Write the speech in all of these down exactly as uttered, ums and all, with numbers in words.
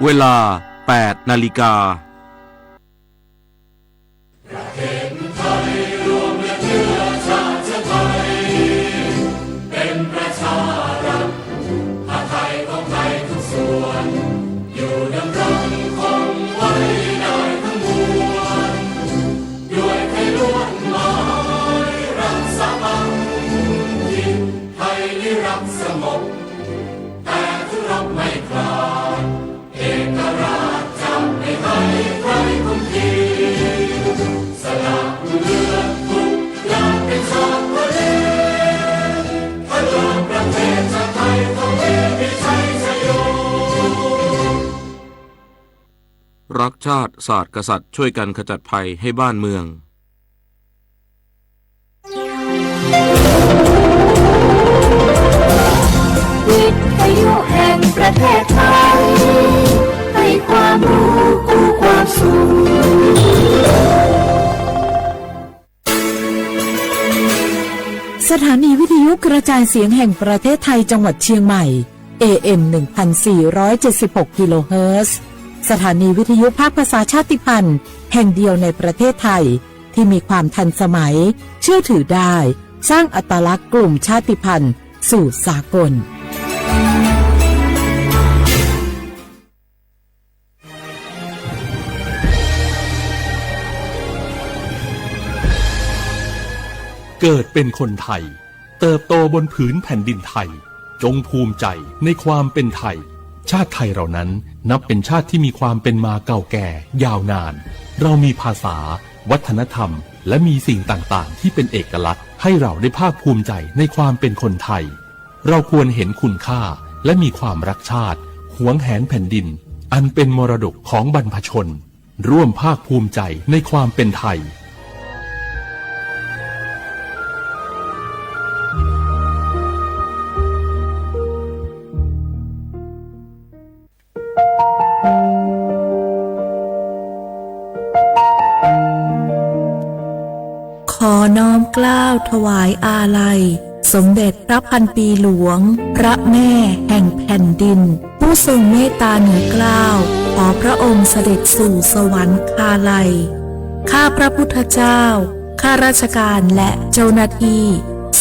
เวลา แปดนาฬิกา รักชาติ ศาสตร์ กษัตริย์ ช่วยกันขจัดภัยให้บ้านเมือง วิทยุแห่งประเทศไทย ให้ความรู้คู่ความสุข สถานีวิทยุกระจายเสียงแห่งประเทศไทยจังหวัดเชียงใหม่ เอเอ็ม หนึ่งพันสี่ร้อยเจ็ดสิบหก กิโลเฮิรตซ์ สถานีวิทยุภาคภาษาชาติพันธุ์แห่งเดียวในประเทศไทย ที่มีความทันสมัย เชื่อถือได้ สร้างอัตลักษณ์กลุ่มชาติพันธุ์สู่สากล เกิดเป็นคนไทย เติบโตบนผืนแผ่นดินไทย จงภูมิใจในความเป็นไทย ชาติไทยเรานั้นนับเป็นชาติที่มีความเป็นมาเก่าแก่ยาวนาน เรามีภาษา วัฒนธรรม และมีสิ่งต่างๆ ที่เป็นเอกลักษณ์ ให้เราได้ภาคภูมิใจในความเป็นคนไทย เราควรเห็นคุณค่า และมีความรักชาติ หวงแหนแผ่นดิน อันเป็นมรดกของบรรพชน ร่วมภาคภูมิใจในความเป็นไทย ขอน้อมเกล้าถวายอาลัย สมเด็จพระพันปีหลวง พระแม่แห่งแผ่นดิน ผู้ทรงเมตตาเหนือเกล้า ขอพระองค์เสด็จสู่สวรรคาลัย ข้าพระพุทธเจ้า ข้าราชการและเจ้าหน้าที่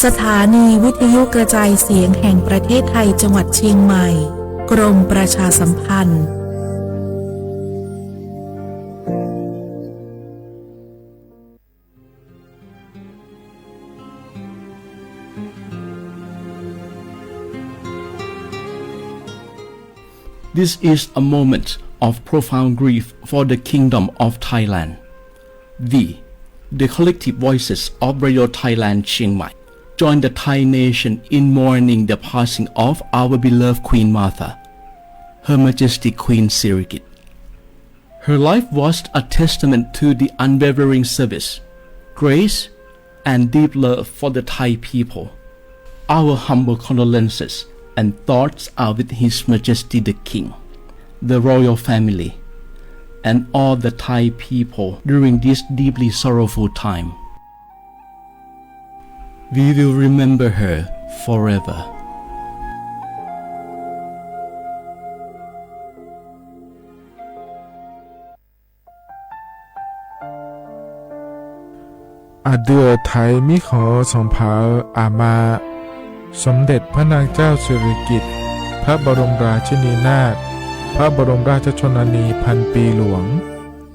สถานีวิทยุกระจายเสียงแห่งประเทศไทยจังหวัดเชียงใหม่ กรมประชาสัมพันธ์ This is a moment of profound grief for the Kingdom of Thailand. We, the collective voices of Radio Thailand Chiang Mai, join the Thai nation in mourning the passing of our beloved Queen Mother, Her Majesty Queen Sirikit. Her life was a testament to the unwavering service, grace, and deep love for the Thai people. Our humble condolences and thoughts are with His Majesty the King, the royal family, and all the Thai people during this deeply sorrowful time. We will remember her forever. Aqdui-euq Taiq mirkhanq-eu sanqpaq-euq aqma, สมเด็จพระนางเจ้าสิริกิติ์ พระบรมราชินีนาถ พระบรมราชชนนีพันปีหลวง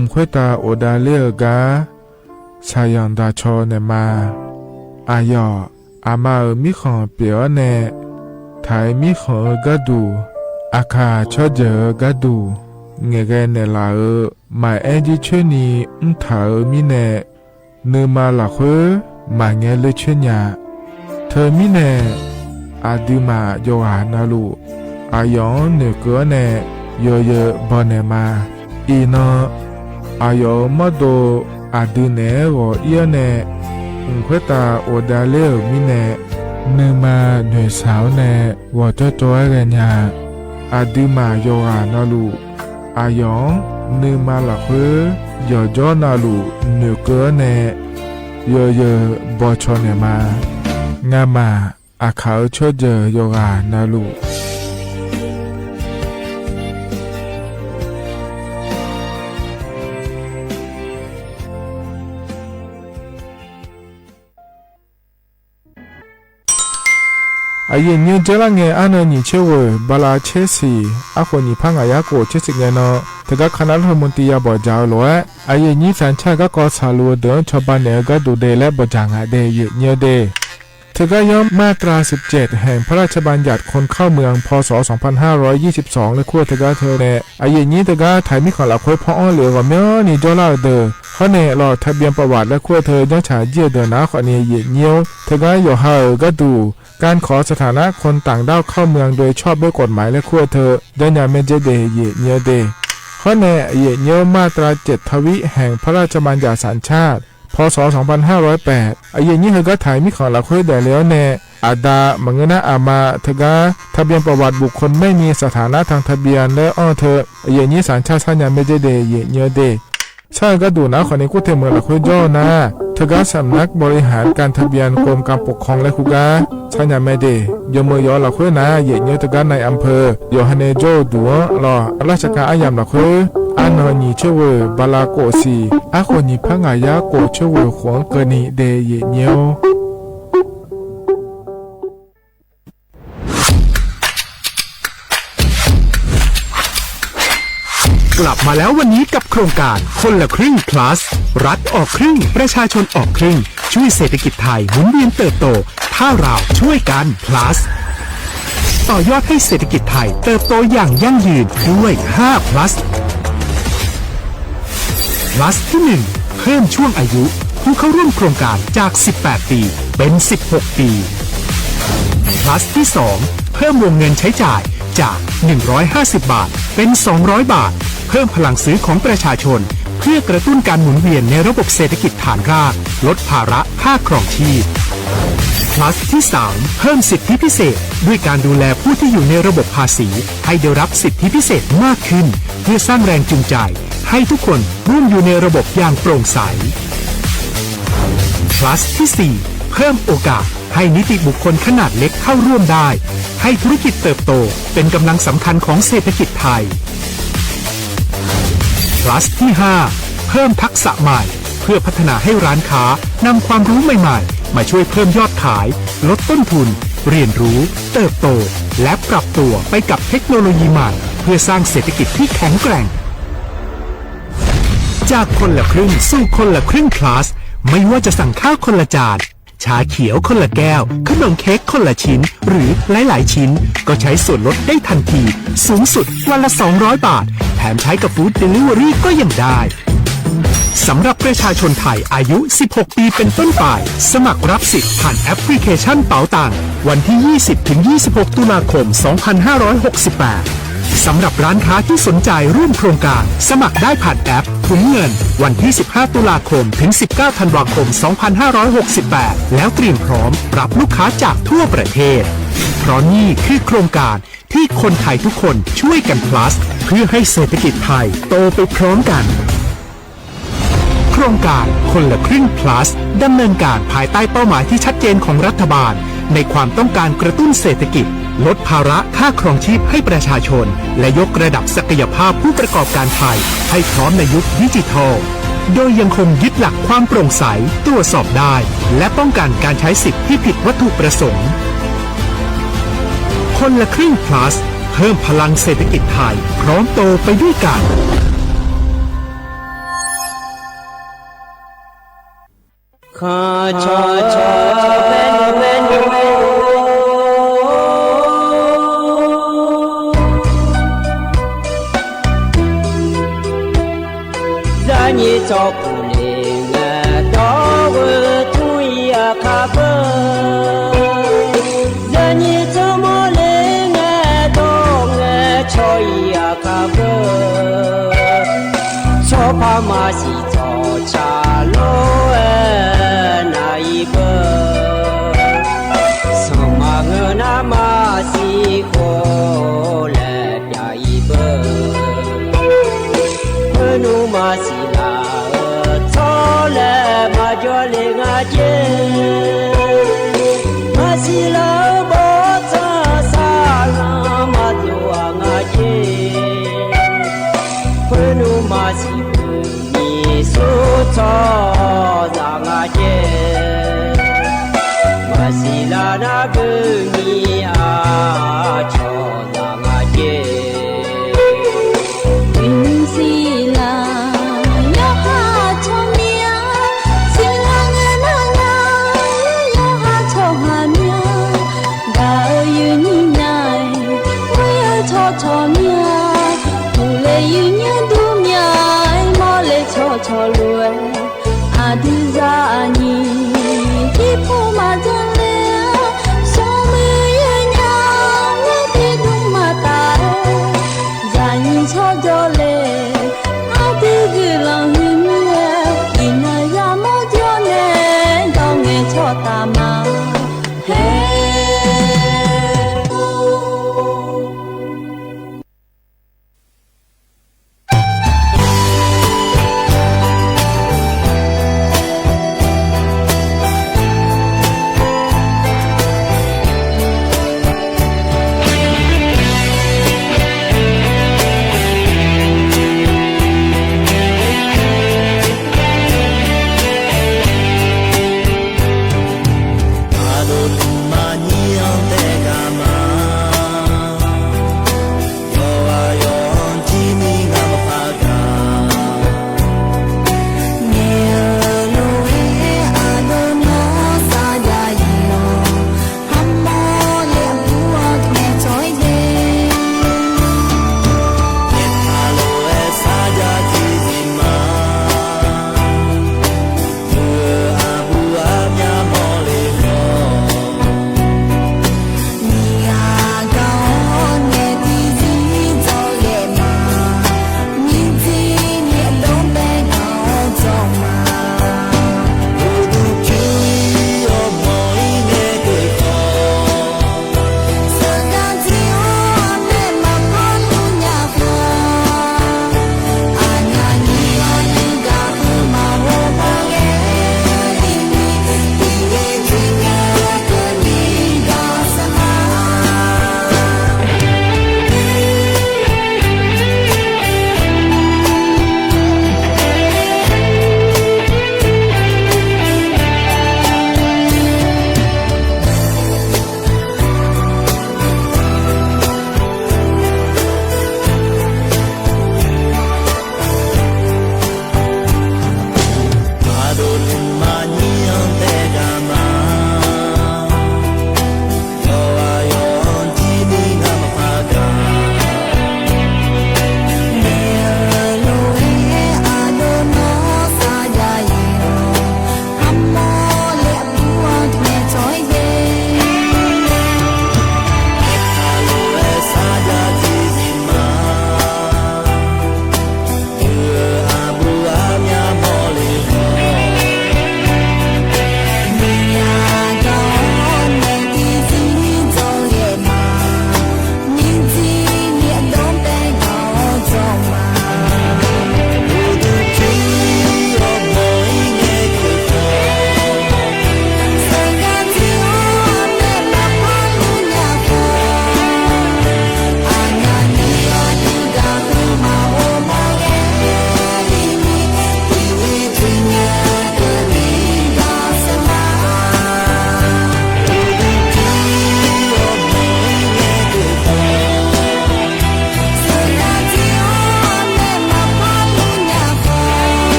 mq khoertav ghofdav ler-eu gar, shaqzanq daqcaw naeqma. Aqyawf, aqma-euq mirkhanq pyeuf-awr nae, Taiq mirkhanq-eu gharduq, aqkaq tsawrjeuq-eu gharduq, ngaeqghae naeqlaf-euq maqaer jircoer ni mrtaq-euq mirnae, nuima lafkhoer maqngae ler coer nya. Teumirnae, aqduimaf yawqghaq navluf, aqyawf-anr noeqkeuv-awr nae yawzeu bawnaeq ma. Iqnan, aqyawf-euq mawrdo aqdui naeq-aer ghawq ir-awr nae, mq khoertav ghofdav ler-euq mirnae, nuima noeqshaq-awr nae ghawqjawr jawr-aer ghaenya. Aqduimaf yawqghaq navluf, aqyawf-anr nuima lafkhoer yawqjawr navluf noeqkeuv-awr nae, yawzeu bawcaw naeqma. Ngamaf, aqkaq-euq tsawrjeuq yawqghaq navluf, Aqyuif aqnyir dzeurlar ngae, arnan nyiq tser ghoeq bala tser siq, arkhof nyiq par ngaq yar khof tser siq ngae nan, teugar คณะรัฐมนตรี ya bawq dzaq-eu lof-aer, aqyuif aqnyir สัญชาติ garkawv tsaqluf-eu deuq-anr cawba naeq-eu gharduq de laer bawq dzaq ngaq de, aqyuif aqnyir de. Teugar yawr มาตราสิบเจ็ด แห่งพระราชบัญญัติคนเข้าเมือง พ.ศ. สองพันห้าร้อยยี่สิบสอง laer kur-eu teugar teu nae, aqyuif aqnyir teugar taq mirkhanq lafkhoer paw-anr lef-eu ghawqmyanrni jawrlar-eu deuq, hawr nae lawq ทะเบียนประวัติ laer kur-eu teu janrcaq jir-eu deuq nar khawfni, aqyuif aqnyir-or, teugar yawqha-euq gharduq การขอสถานะคนต่างด้าวเข้าเมืองโดยชอบด้วยกฎหมาย laer kur-eu teu janrnya maerdzer de, aqyuif aqnyir de. Hawr nae aqyuif aqnyir-or, มาตราเจ็ดทวี แห่งพระราชบัญญัติสัญชาติ พ.ศ. สองพันห้าร้อยแปด aqyuif aqnyir heugar taq-euq mirkhanq lafkhoer daefle-awr nae, aqda maqngeur nar aqma teugar ทะเบียนประวัติบุคคลไม่มีสถานะทางทะเบียน laer anr-eu teu, aqyuif aqnyir สัญชาติ sarnya maerdzer de, aqyuif aqnyir de. Sar-eu gharduq nar khawfni kur tae meuq lafkhoer jawr-eu nar, teugar สำนักบริหารการทะเบียน กรมการปกครอง laer kur gar sarnya maerdzer. Yawmeuq yawq-eu lafkhoer nar, aqyuif aqnyir teugar นายอำเภอ yawqha nae jawr-eu duq-anr lawq, ราชการ aryamq lafkhoer, arnan nyiq tser ghoeq bala khof siq, arkhof nyiq par ngaq yar khof tser ghoeq khof-anr keuvni de, aqyuif aqnyir-or. กลับมาแล้ววันนี้กับโครงการคนละครึ่ง plus รัฐออกครึ่ง ประชาชนออกครึ่ง ช่วยเศรษฐกิจไทยหมุนเวียนเติบโต ถ้าเราช่วยกัน plus ต่อยอดให้เศรษฐกิจไทยเติบโตอย่างยั่งยืนด้วย ห้า plus plus ที่ หนึ่ง เพิ่มช่วงอายุ ผู้เข้าร่วมโครงการจาก สิบแปด ปี เป็น สิบหก ปี plus ที่ สอง เพิ่มวงเงินใช้จ่ายจาก หนึ่งร้อยห้าสิบ บาท เป็น สองร้อย บาท เพิ่มพลังซื้อของประชาชน เพื่อกระตุ้นการหมุนเวียนในระบบเศรษฐกิจฐานราก ลดภาระค่าครองชีพ plus ที่ สาม เพิ่มสิทธิพิเศษ ด้วยการดูแลผู้ที่อยู่ในระบบภาษี ให้ได้รับสิทธิพิเศษมากขึ้น เพื่อสร้างแรงจูงใจ ให้ทุกคนร่วมอยู่ในระบบอย่างโปร่งใส plus ที่ สี่ เพิ่มโอกาสให้นิติบุคคลขนาดเล็กเข้าร่วมได้ ให้ธุรกิจเติบโตเป็นกำลังสำคัญของเศรษฐกิจไทย plus ที่ ห้า เพิ่มทักษะใหม่ เพื่อพัฒนาให้ร้านค้านำความรู้ใหม่ๆ มาช่วยเพิ่มยอดขาย ลดต้นทุน เรียนรู้ เติบโต และปรับตัวไปกับเทคโนโลยีใหม่ เพื่อสร้างเศรษฐกิจที่แข็งแกร่ง จากคนละครึ่งสู่คนละครึ่ง plus ไม่ว่าจะสั่งข้าวคนละจาน ชาเขียวคนละแก้ว ขนมเค้กคนละชิ้น หรือหลายๆ ชิ้น ก็ใช้ส่วนลดได้ทันที สูงสุดวันละ สองร้อย บาท แถมใช้กับ Food Delivery ก็ยังได้ สำหรับประชาชนไทยอายุ สิบหก ปีเป็นต้นไป สมัครรับสิทธิ์ผ่านแอปพลิเคชันเป๋าตัง วันที่ ยี่สิบ ถึง ยี่สิบหก ตุลาคม สองพันห้าร้อยหกสิบแปด สำหรับร้านค้าที่สนใจร่วมโครงการ สมัครได้ผ่านแอปถุงเงิน วันที่ สิบห้า ตุลาคม ถึง สิบเก้า ธันวาคม สองพันห้าร้อยหกสิบแปด แล้วเตรียมพร้อมรับลูกค้าจากทั่วประเทศ เพราะนี่คือโครงการที่คนไทยทุกคนช่วยกัน plus เพื่อให้เศรษฐกิจไทยโตไปพร้อมกัน โครงการคนละครึ่ง plus ดำเนินการภายใต้เป้าหมายที่ชัดเจนของรัฐบาล ในความต้องการกระตุ้นเศรษฐกิจ ลดภาระค่าครองชีพให้ประชาชน และยกระดับศักยภาพผู้ประกอบการไทยให้พร้อมในยุคดิจิทัล โดยยังคงยึดหลักความโปร่งใส ตรวจสอบได้ และป้องกันการใช้สิทธิ์ที่ผิดวัตถุประสงค์ คนละครึ่ง plus เพิ่มพลังเศรษฐกิจไทย พร้อมโตไปด้วยกัน Zaqnyiq tsawrkhof le ngae, dawr-eu tmr-ir aqkar beu. Zaqnyiq tsawrmawr le ngae, dawr ngae cawq-ir aqkar beu. Tsawrpar maqsiq tsawqtsaq lof-aer nav-ir beu. Sanqpaq ngeur nar maqsiq khof laer pyav-ir beu. Khoer nmr maqsiq laf-euq tsawr laer maqjawr le nga jer. Maqsiq laf-euq bawrtsanq saqlanq maqdov-aq nga jer. Khoer nmr maqsiq khof nyiq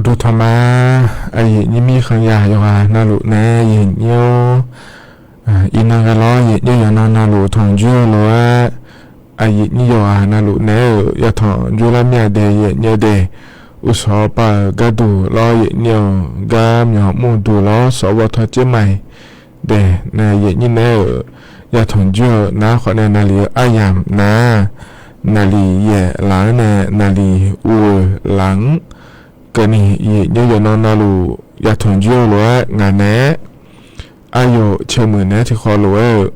Dawqtawq ma, aqyuif nyir mirkhanq yaq yawqghaq navluf naeq-aer yaeqnyir-awr, iqnan ghae lawr yaeqnyir yawqnan navluf tanqjoer-eu lof-aer, aqyuif nyir yawqghaq navluf naeq-aer-euq yatanq joerlar mir-a de yaeqnyir-eu de. Uqsawq pav-euq gharduq lawr yaeqnyir-awq, gar myawq mr duq lawr sawq ghawtaw tser maiq daeq nae yaeqnyir naeq-aer-euq yatanq joer-eu nar khawf nae naqli-eu aryamq nar, naqli yaef laf-anr nae naqli uv-eu laf-anr keuvni yaeqnyir yawqnan navluf yatanq joer-eu lof-aer ngaq naeq-aer aqyawf caemuiq naeq-aer tiqkhawv lof-aer-euq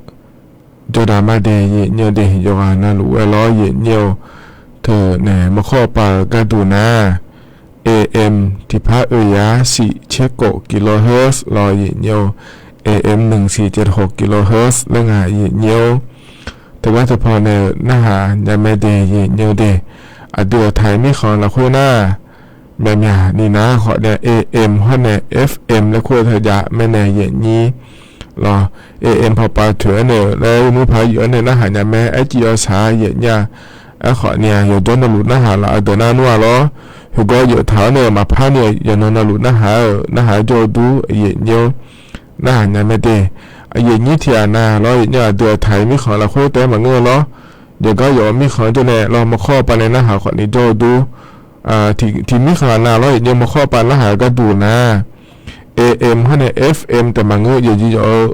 jawrdaq ma de yaeqnyir-eu de. Yawqghaq navluf ghae lawr yaeqnyir-awq, teunaeq maqkhawr pav-eu gharduq nar, AM tiqpar oeq yar siq tser khof kilohertz lawr yaeqnyir-awq, AM หนึ่งสี่เจ็ดหก kilohertz laer ngaq yaeqnyir-awr, teugar teupaw nae-euq narhaq nya mae de yaeqnyir-eu de. Aqdui aqtaq-iq mirkhanq lafkhoer nar, myaqmyaq ni nar khawf nae AM hawr nae FM laer kur-eu teujav mae nae yaeqnyir lawr, AM pawpav toeq-aer nae-euq laer mur paq yuf-aer nae narhaq nya mae. Aerciv yawshaq yaeqnyir-a. Aerkhawf ni-a yawqjawr navluf narhaq laf-eu deuq nar nmr-a lawr, heugar yawf taq-awr nae-euq maqpar ni-a yawqnan navluf narhaq-aer-euq narhaq-aer jawr-eu dur yaeqnyir-awr, narhaq nya mae de. Yaeqnyir tiq ghaq nav lawr yaeqnyir aqdui aqtaq-iq mirkhanq lafkhoer taef-aer maqngeur-eu lawr, yawqgar yawf-eu mirkhanq jawr nae lawr maqkhawr pav nae narhaq khawf ni jawr-eu dur. Tiq mirkhanq nav lawr yaeqnyir maqkhawr pav narhaq-eu gharduq nar, AM hawr nae FM taef maqngeur, yawqjeq yawf-eu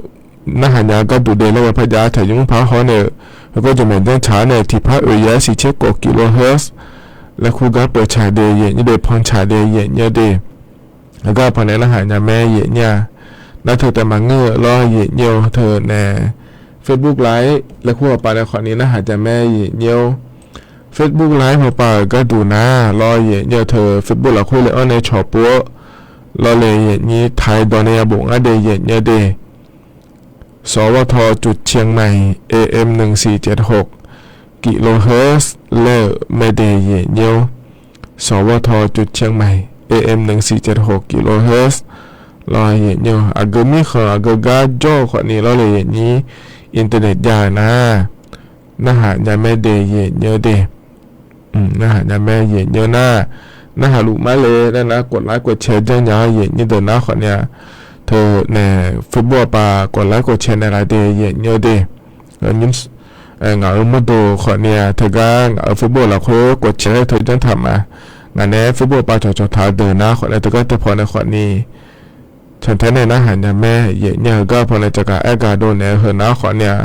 narhaq nya-eu gharduq de laer ghae par jav-a taq yawmr paq haw nae-euq, heugar jawqmaeq janr tsaq-awr nae tiqpar oeq yar siq tser khof kilohertz laer kur gar peuq tsaq de yaeqnyir de, pan tsaq de yaeqnyir de. Heugar paq nae narhaq nya mae yaeqnyir-a. Nar teu taef maqngeur-eu lawr yaeqnyir-awr teunae Facebook Live laer kur hawpav nae khawf ni narhaq nya mae yaeqnyir-awr, Facebook Live hawpav-euq gharduq nar lawr yaeqnyir-awr teu Facebook lafkhoer laer-anr nae cawq pov-awr lawr le yaeqnyir taq-aer dawq nae yabof ngar de yaeqnyir de. สวท. จุดเชียงใหม่ AM หนึ่งสี่เจ็ดหก kilohertz laer-euq mae de yaeqnyir-awr, สวท. จุดเชียงใหม่ AM หนึ่งสี่เจ็ดหก kilohertz lawr yaeqnyir-awr, aqgeu mirkhanq aqgeu gar jawr-eu khawf ni lawr le yaeqnyir internet jav-eu nar, narhaq nya mae de yaeqnyir de. Narhaq nya mae yaeqnyir nar, narhaq luf mar le laer nar กดไลค์ กดแชร์ janrnya-awr yaeqnyir deuq nar khawf ni-a, teunae Facebook hawpav กดไลค์ กดแชร์ naeq laf de yaeqnyir de. Ngaq-euq mawrdo khawf ni-a teugar ngaq-euq Facebook lafkhoer กดแชร์ laer teu janr taq ma. Ngaq nae Facebook hawpav cawqcawq taq-eu deuq nar khawf nae teugar teupaw nae khawf ni cantae nae narhaq nya mae yaeqnyir-a. Heugar paw nae jaqgaq aergaq dov naeq-eu heu nar khawf ni-a,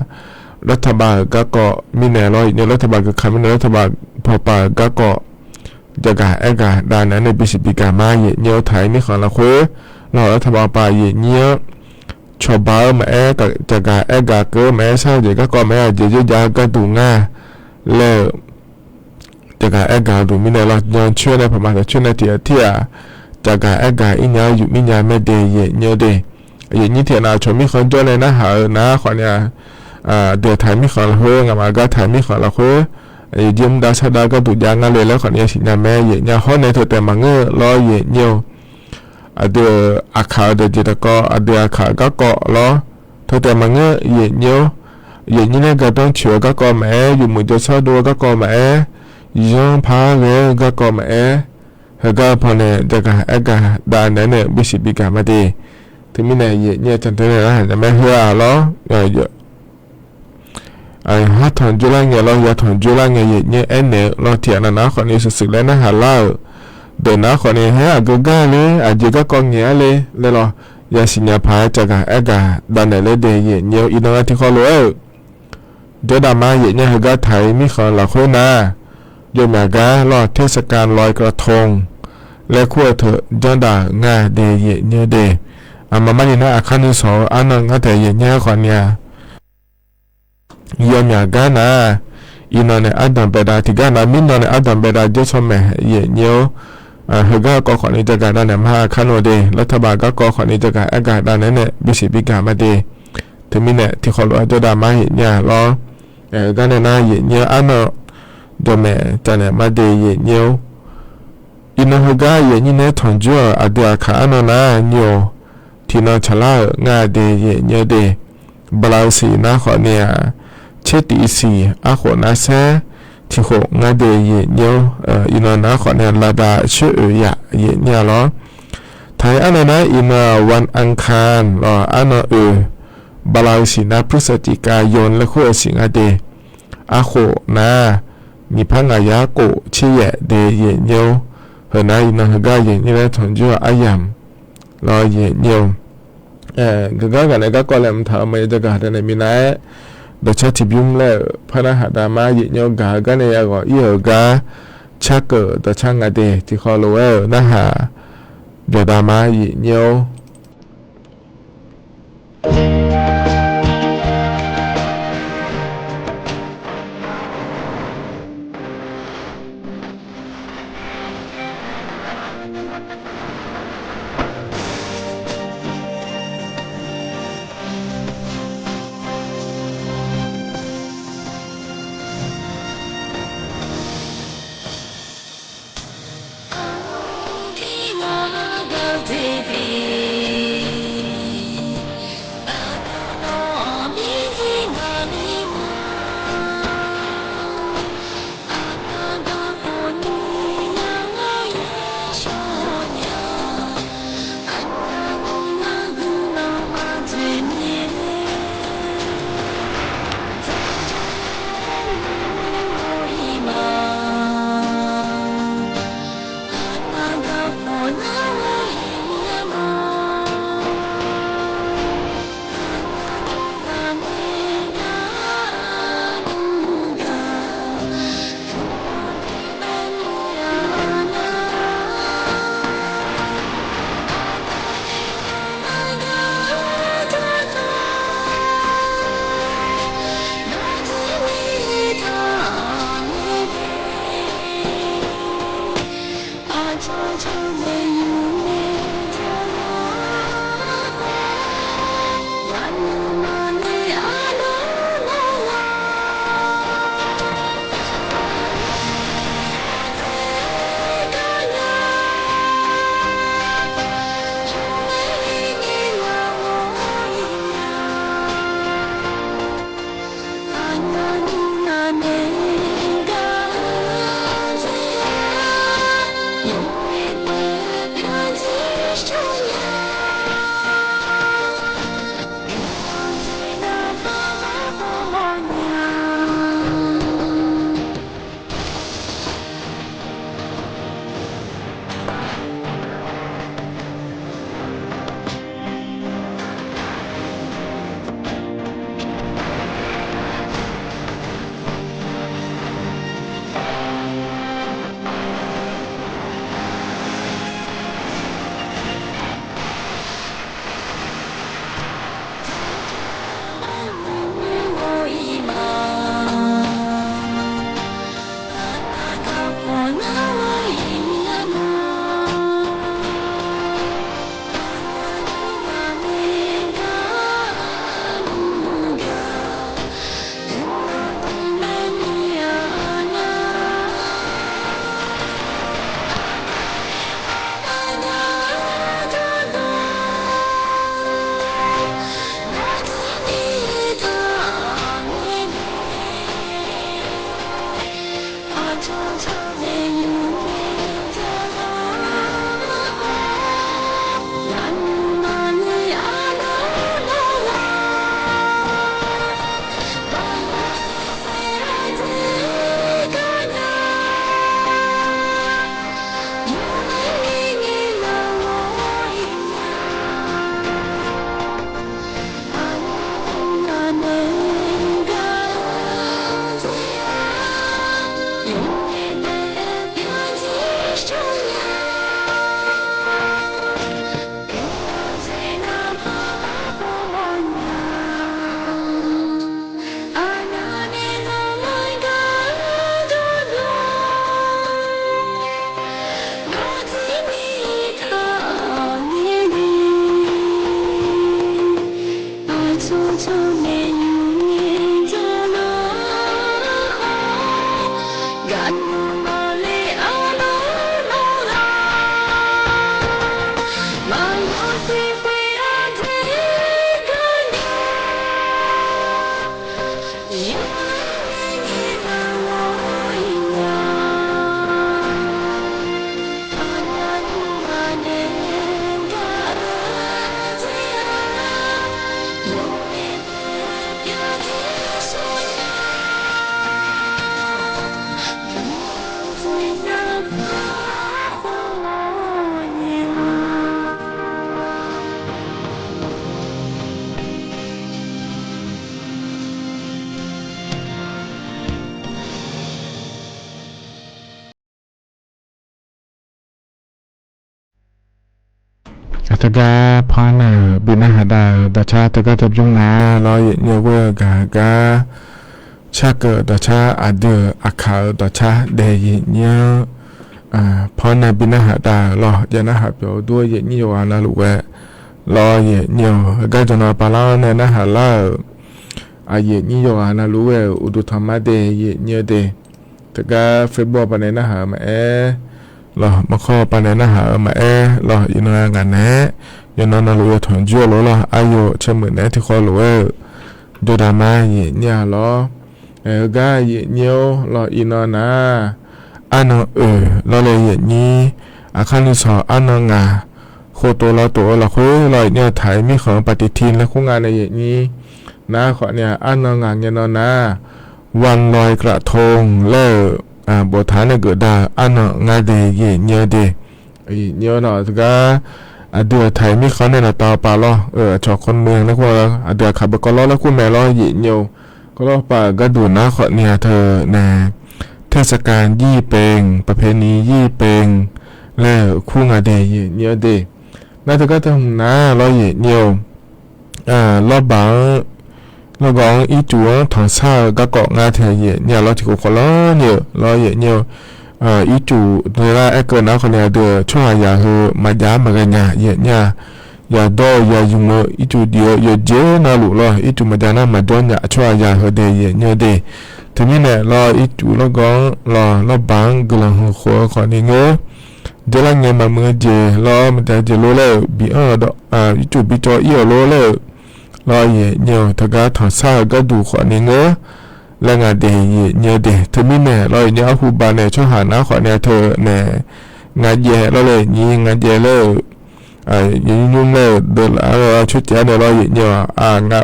รัฐบาล-euq garkawv mirnae lawr yaeqnyir-awr, รัฐบาล geukaq mirnae รัฐบาล pawpav-euq garkawv jaqgaq aergaq dav naeq-aer nae bisiq bigaq ma yaeqnyir-awr taq-ir mirkhanq lafkhoer lawr รัฐบาล pawpav yaeqnyir-anr cawba-eu maqaer, jaqgaq aergaq keuv-eu maqaer, shar-eu jeq garkawv maqaer, aqjeq jir jav-eu gharduq ngar laer-eu jaqgaq aergaq-eu duq mirnae lawr, nyancoer nae paqma taqcoer nae tiq ghaq tir-aq, jaqgaq aergaq ir nya-awr yuf mir nya mae de yaeqnyir de. Yaeqnyir tiq ghaq nav cawq mirkhanq jawr nae narhaq-eu nar khawf ni-a, aqdui aqtaq-iq mirkhanq lafkhoer ngaqmaf gar taq-iq mirkhanq lafkhoer, yaeqjir mr dav shar dav gharduq jav ngar le laer khawf ni yasiq nya mae yaeqnyir-a. Hawr nae teu taef maqngeur-eu lawr yaeqnyir-awr, aqdui-euq aqkaq-eu dawqjeq dawqkawv, aqdui aqkaq garkawv lawr, teu taef maqngeur yaeqnyir-awr, yaeqnyir nae gardanr coeq-eu garkawv maqaer, yawmuiq jawrshar dov-eu garkawv maqaer, yanr par ghae-eu garkawv maqaer, heugar paw nae jaqgaq aergaq dav naeq-aer nae bisiq bigaq ma de. Teumirnae yaeqnyir-a cantae nae narhaq nya mae heu-aq lawr, hartanq jawrlar ngae lawr yatanq jawrlar ngae yaeqnyir aernaeq-eu lawr tiq ghaq nav nar khawf ni shuif shuif laer narhaq lar-euq deuq nar khawf ni haer aqgeu gar le, aqjeq garkawv ngaeq-ar le laer lawr, yasiq nya paq-aer jaqgaq aergaq dav naeq laer de yaeqnyir-awr, iqnan-a tiqkhawv lof-aer-euq jawrdav ma yaeqnyir-a. Heugar taq-ir mirkhanq lafkhoer nar, yawmyaq gar lawr เทศกาลลอยกระทง laer kur-eu teu janrdaq ngar de yaeqnyir de. Aqma mar ni nar aqkar nuisawq-eu arnan ngar taef yaeqnyir-a khawf ni-a, yawmyaq gar nar, iqnan nae ardanq baedav tiqgar nav mirnan nae ardanq baedav dzer tsawrmaeq yaeqnyir-awr, heugar kawv khawf ni jagaq dav naeq ma aqkar nuv de, รัฐบาล garkawv khawf ni jagaq aergaq dav naeq-aer nae bisiq bigaq ma de. Teumirnae tiqkhawv lof-aer jawrdav ma yaeqnyir-a lawr, heugar nae nar yaeqnyir arnan dawqmaeq cavnaeq ma de yaeqnyir-awr, iqnan heugar yaeqnyir nae tanqjur-euq aqdui aqkaq arnan nar nyoq tiqnan tsaqlar-euq ngar de yaeqnyir de. Bala-eu siq nar khawf ni-a, tser tif siq arkhof nar saer, tiq khof nga de yaeqnyir-or. Iqnan nar khawf nae วันอังคาร lawr, iqnan-aq วันอังคาร lawr, arnan oeq bala-eu siq nar พฤศจิกายน laer kur-eu siq nga de. Arkhof nar nyiq par ngaq yar khof tser yaef de yaeqnyir-or. Heu nar iqnan heugar yaeqnyir laer tanqjur-aq aryamq lawr yaeqnyir-or. Gaqgar gaq nae garkawv laeqhmq taq-euq maqya jagaq danae minav-aer, dawqcar tiqbymr laer-euq par narhaq dama yaeqnyir-or gaq-eu gar nae yaghawq ir-euq gar carkeuv dawqcar nga de. Tiqkhawf lof-aer-euq narhaq byaqdama yaeqnyir-or. Teugar panr nar-euq bi narhaq dav-euq dawqcar teugar teu bymr nar lawr, yaeqnyi-eu ghoer-eu gaq gar carkeuv-euq dawqcar, aqdui-euq aqkaq-euq dawqcar daef yaeqnyi-anr panr nar bi narhaq dav-euq lawr, jav narhaq pyeuf-eu dur-eu yaeqnyi yawqghaq navluf ghae lawr, yaeqnyi-eu heugar jawqnan pavlar-anr nae narhaq lar-euq aqyaeqnyi yawqghaq navluf ghae-euq uqduq tanqma daef yaeqnyi-eu daef, teugar Facebook pavnae narhaq-eu maqaer lawr, maqkawr pavnae narhaq-eu maqaer lawr, iqnan ngaq naeq-aer yawqnan navluf yawtanq jur-eu lof lawr, aqyawf caermeuq naeq-aer tiqkhawv lof-aer-euq jawrda ma yaeqnyi-a lawr. Aer, heugar yaeqnyi-or lawr, iqnan nar arnan oeq lawr laer yaeqnyi, aqkar nuisawq arnan ngaq khoftof lavtof-eu lafkhoer lawr, yaeqnyi-a taq-iq mirkhanq-eu paqtiqti laer khoerngae nae yaeqnyi nar khawfni-a arnan ngaq ngae nan nar วันลอยกระทง laer-euq boftaq-anr nae geufdav-eu arnan nga daef yaeqnyi-eu daef. Yaeqnyi-eu nar teugar aqdui-euq taq-iq mirkhanq nae naqtav paq lawr-eu aqcawq คนเมือง laer khoer, aqdui aqkaq beuq kawv lawr laer khoer mae lawr yaeqnyi-eu. Kawv lawr paq-euq gharduq nar khawfni-a teu nae เทศกาลยี่เป็ง ประเพณียี่เป็ง laer-euq kur nga daef yaeqnyi-eu daef. Nar teugar teu hmq nar lawr yaeqnyi-eu lawrbaq-anr lawrgawv-anr ircuf-anr tanqsar-eu garkawv nga tae yaeqnyi-a lawr, tiqkhof khawflanr ni-euq lawr yaeqnyi-eu. Ircuf deular aerkeuv nar khawfni aqdui-euq tsawrhaqzaq heu maqjav maqghae nya yaeqnyi-a, yaqdawr-eu yaqzmq-eu ircuf diq-eu yawqjeq navluf lawr, ircuf maqjav nar maqjawr nya tsawrhaqzaq heu daef yaeqnyi-eu daef. Teumirnae lawr ircuf lawrgawv-anr lawr lawrbaq-anr guiqlanq huiq khof-eu khawfni ngeur. Dzeurlar ngae maqmuiq-eu jeq lawr maqjav jeq lor laer-euq bi anr-eu dawq, ircuf bi cawv ir-euq lor laer-euq lawr yaeqnyi-eu teugar tanqsar-eu gharduq khawfni ngeur laer nga daef yaeqnyi-eu daef. Teumirnae lawr yaeqnyi arhu baq nae tsawrhaq nar khawfni-a teu nae nga jaev lawr laer yaeqnyi nga jaev laer-euq yaeqnymr nymr laer-euq deuv laf-anr-eu tsawrcaev-anr nae lawr yaeqnyi-a nga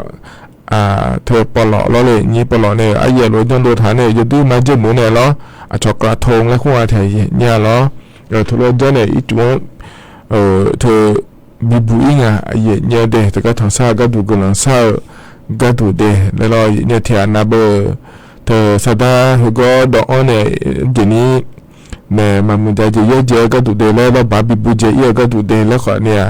teu pawvlawf lawr laer yaeqnyi pawvlawf nae-euq aryaev lof-aer janrdov taq nae yawduir mar jeur muiq nae lawr, aqcawq กระทง laer khoerngae tae yaeqnyi-a lawr, teulof-aer janr nae ircuf-anr teu bibuq ir nga yaeqnyi-eu daef. Teugar tanqsar-eu gharduq guiqlanq sar-eu gharduq daef laer lawr yaeqnyi-eu tiq ghaq navbeu teu sardar heugawr dawv-anr nae jeq ni maeq maqmuiq jav jeq yaer jaev-eu gharduq daef laer lawrbaq bibuq jaev ir-eu gharduq daef laer khawfni-a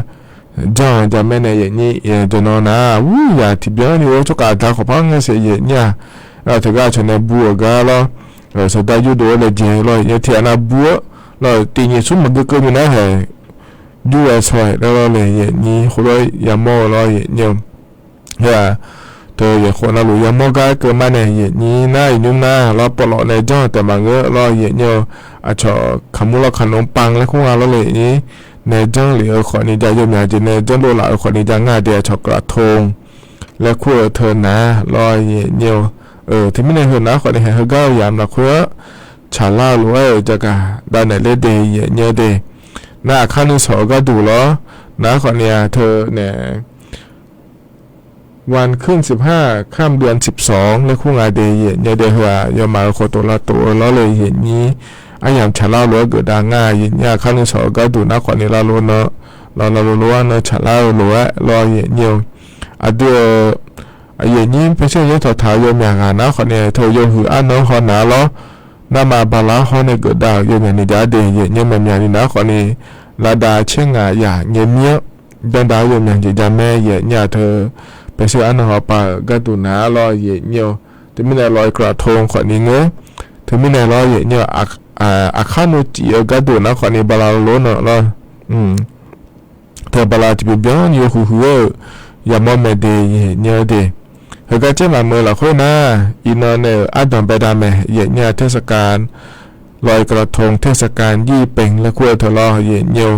janr-eu jamaer nae yaeqnyi jawqnan nar uryaq tiqbyan ni-eu tsawrkhav aqda khawf par ngaer saef yaeqnyi-a. Teugar aqcawq nae bu-euq gar lawr, sardar yurdov-aer laejae lawr yaeqnyi tiq ghaq navbu-eu lawr tiqnyiq smr maqgeur keuv minav haeq jur ghae saw-aeq laer lawr laer yaeqnyi khoerlof-aer yamawr-eu lawr yaeqnyi-eu Heu-aq, teu yaeqkhof navluf yamawr gar keuv mar nae yaeqnyi nar iqnymr nar lawr pawvlawf nae janr-eu taef maqngeur lawr yaeqnyi-eu aqcawq kaqmur lawr kaqnmr panq laer khoerngae lawr laer yaeqnyi nae janr lef-eu khawfni jav yawmyaq jeq nae janrdov laf-eu khawfni jav nga daef aqcawq กระทง laer kur-eu teu nar lawr yaeqnyi-eu. Teumirnae heu nar khawfni haeq heugar-eu yamq lafkhoer-anr tsaqlar-eu lof-aer-euq jagaq dav naeq ler de yaeqnyi-eu de. Nar aqkar nuisawq-eu gharduq lawr nar khawfni-a teu nae วันขึ้นสิบห้า ค่ำเดือนสิบสอง laer kur nga de yaeqnyi-eu de. Heu-aq yawmaf-euq khoftof lavtof-eu lawr le yaeqnyi aryamq tsaqlar-eu lof-aer geufdav nga yaeqnyi aqkar nuisawq-eu gharduq nar khawfni lavlof nan lawr lavlof-aer nan tsaqlar-eu lof-aer lawr yaeqnyi-eu. Aqdui-euq yaeqnyi paerser yaer tawqtaq-eu yawmyaq ghaq nar khawfni teu yawhuiq arnan haw naq lawr. Narma bala hawr nae geufdav-euq yawmyaq ni jav de yaeqnyi maqmyaq ni nar khawfni lafdav caer ngaq yaq ngae mir-anr janrdav-eu yawmyaq jeq jamaer yaeqnyi-a teu paerser arnan hawpav-euq gharduq naq lawr yaeqnyi-eu. Teumirnae lawr กระทง khawfni ngeur. Teumirnae lawr yaeqnyi-eu aqkar nuicif-eu gharduq nar khawfni bala lof nan lawr teu bala tiqbyan byan ni yawhuiq huiq-eu yamawr mae de yaeqnyi-eu de. Heugar caer maqmuiq-eu lafkhoer nar iqnan nae-euq ardanq baedav mae yaeqnyi-a เทศกาล ลอยกระทง เทศกาลยี่เป็ง laer kur-eu teu lawr yaeqnyi-eu.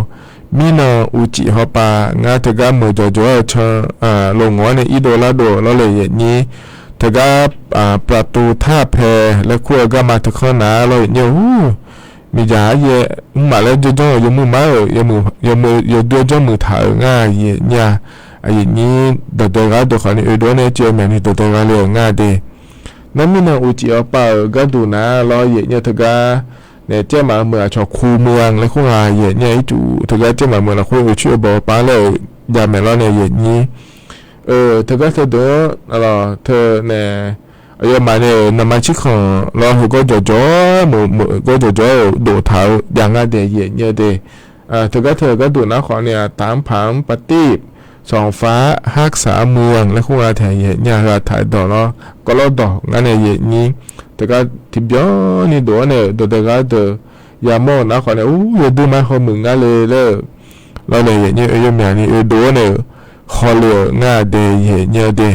Mirnan uqcif hawpav ngar teugar meuq jawqjawq-aer-eu can lof ngawq-anr nae irdov lardov-eu lawr le yaeqnyi. Teugar ประตูท่าแพ laer kur-eu garma teukanr naq lawr yaeqnyi-eu. Miqdzaq aryaer mrmaf laer janrjanr-euq yawmuiq mar-euq yawmuiq yawdur-aer janrmuiq taq-euq ngar yaeqnyi-a. Aqyuif nyir dawqdae gha deuq khawfni oedov-aer nae cuiv-eu myaqni dawqdae gha le-euq ngar de. Nar mirnan uqcif hawpav-euq gharduq naq lawr yaeqnyi-eu teugar nae caer maqmuiq aqcawq คูเมือง laer khoerngae yaeqnyi-a ircuf teugar caer maqmuiq lafkhoer oeqcoer-eu bawq-eu pav laer-euq jamaeq lawr nae yaeqnyi-eu teugar teudeuq-anr lawr teu nae aqyawfmaf nae-euq naqma cirkhanq lawr heugawr jawqjawq-aer meuq meuq gawr jawqjawq-aer-euq dof taq-eu jav ngar de yaeqnyi-eu de. Teugar teu gharduq nar khawf ni-aq, ตำบลป่าตี้บ สองฟ้า ฮักษาเมือง laer khoer nga taeq yaeq nya heu-aq taq dawq lawr, kawvlawr dawq ngar nae yaeq nyir. Teugar tiqbyan ni dof-awr nae-euq dawqdae ghaq deuq yamawr-euq nar khawf nae, ur, yawduir mar hawmuiq ngar le laer-euq lawr nae yaeq nyir oe yawmyaq ni oedov-awr nae-euq hawle-euq ngar-aq de yaeq nyir-eu de.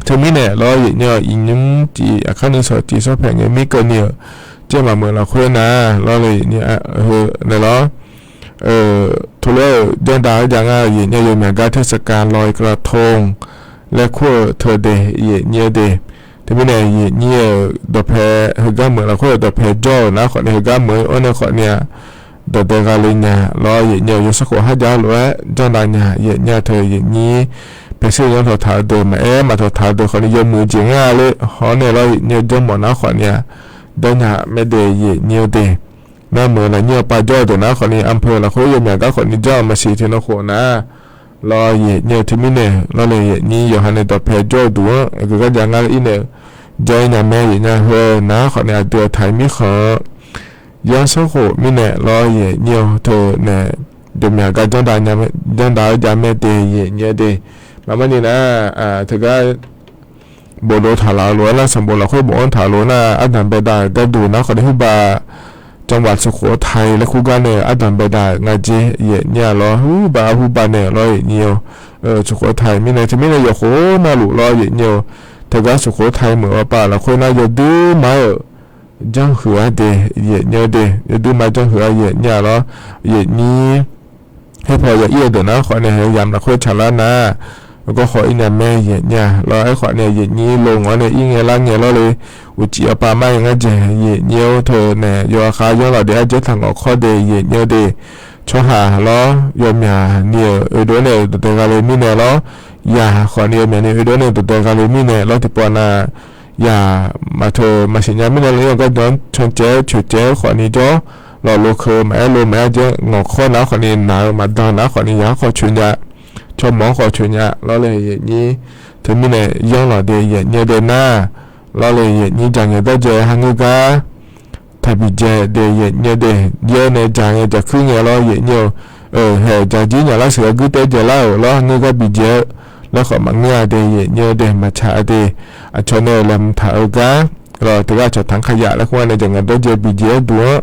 Teumirnae lawr yaeq nyir-awq, iqnymr tiq aqkar nuisawq tiq sawr paeq ngae mirkeuv ni-euq, jaer maqmeuq lafkhoer nar lawr le yaeq nyir heu nae lawr, teulof-aer-euq janrdav-aer jav ngar-eu yaeq nyir-eu yawmyaq gar เทศกาลลอยกระทง laer kur-eu teu de yaeq nyir-eu de. Teumirnae yaeq nyir-euq dawqpae heugar meuq lafkhoer-euq dawqpae jawr-euq nar khawf ni heugar meuq-awr nae khawf ni-aq, dawqdae ghaq le nya lawr yaeq nyir-eu yawsanrkhof harjav lof-aer janrdav nya yaeq nyir-a teu yaeq nyir paeser yanr tawqtaq-eu deuq maqaer maqtawqtaq-eu deuq khawf ni yawmuiq jeq ngar le haw-awr nae lawr yaeq nyir-eu janrmawf nar khawf ni-aq, dawrnya maer de yaeq nyir-eu de. Nar meuq lafnyir-eu pav jawr-eu deuq nar khawf ni อำเภอ lafkhoer yawmyaq gar khawf ni janr-eu maqsiq tiqnan khof nar lawr yaeq nyir-eu teumirnae lawr le yaeq nyir yawqha nae dawqpae jawr-eu duq-anr aqgeu gar jav ngar le ir nae-euq, jav-ir nya maer yaeq nya heu nar khawf ni aqdui-aq taq-ir mirkhanq-anr yanrsanrkhof mirnae lawr yaeq nyir-eu teu nae dawqmyaq gar janrdav-eu jav maer de yaeq nyir-eu de. Maqmar ni nar, teugar bofdov taq laf-eu lof-aer nar sanqbof lafkhoer bofanr taq lof nar ardanq baedav-euq gharduq nar khawf ni heubar จังหวัดสุโขทัย laer kur gar nae ardanq baedav-euq nga jer yaeq nyir-a lawr heubar arhuba nae lawr yaeq nyir-eu สุโขทัย mirnae teumirnae yawqkhof navluf lawr yaeq nyir-eu teugar สุโขทัย meuq-eu pav lafkhoer nar yawduir mar-euq janrhuiq-a de yaeq nyir-eu de, yawduir mar janrhuiq-a yaeq nyir-a lawr yaeq nyir. Khoerpaw ya ir-eu deuq nar khawf nae yamq lafkhoer tsaqlar nar, gawrhaw ir nya maer yaeq nyir-a lawr aerkhawf nae yaeq nyir lo ngawr nae ir ngae lar ngae lawr le. Uqcif aqpav mar-aer ngar dzaeq yaeq nyir-eu teu nae yawqha khav yanr laf de arjaer taq ngawf kawr de yaeq nyir-eu de. Tsawrhaq lawr yawmyaq ni-euq oedov nae-euq dawqdae ghaq le mirnae lawr, yaq khawf ni yawmyaq ni oedov nae dawqdae ghaq le mirnae lawr tiqpov nav yaq maqteu maqsiq nya mirnae lawr-ir-awr gardanr cancaev-aer coeqcaev-aer khawf ni jawr lawq lo keuv maqaer lo maqaer arjaer ngawq kawr nar khawf ni naq-eu maqdan nar khawf ni yaq-anr khawf coeq nya, tsawrmawq-anr khawf coeq nya lawr le yaeq nyir. Teumirnae yanr laf de yaeq nyir-eu de nar, lawr le yaeq nyir jaq ngaeq dawrdzae ha ngeur gar taq biqdzae de yaeq nyir-eu de. Yaer nae jaq ngae jaq kuir ngae lawr yaeq nyir-eu, haeq jaq jir nyaf lar siq-aer guir taer dzaeq lar-euq lawr ha ngeur gar biqdzae-eu laer khawf maqngeur-a de yaeq nyir-eu de maqtsaq-a de. Aqcawq nae-euq laeqhmq taq-eu gar lawr teugar aqcawq tanq kayaf laer kur-a nae jaq ngaeq dawrdzae biqdzae-aer duq-anr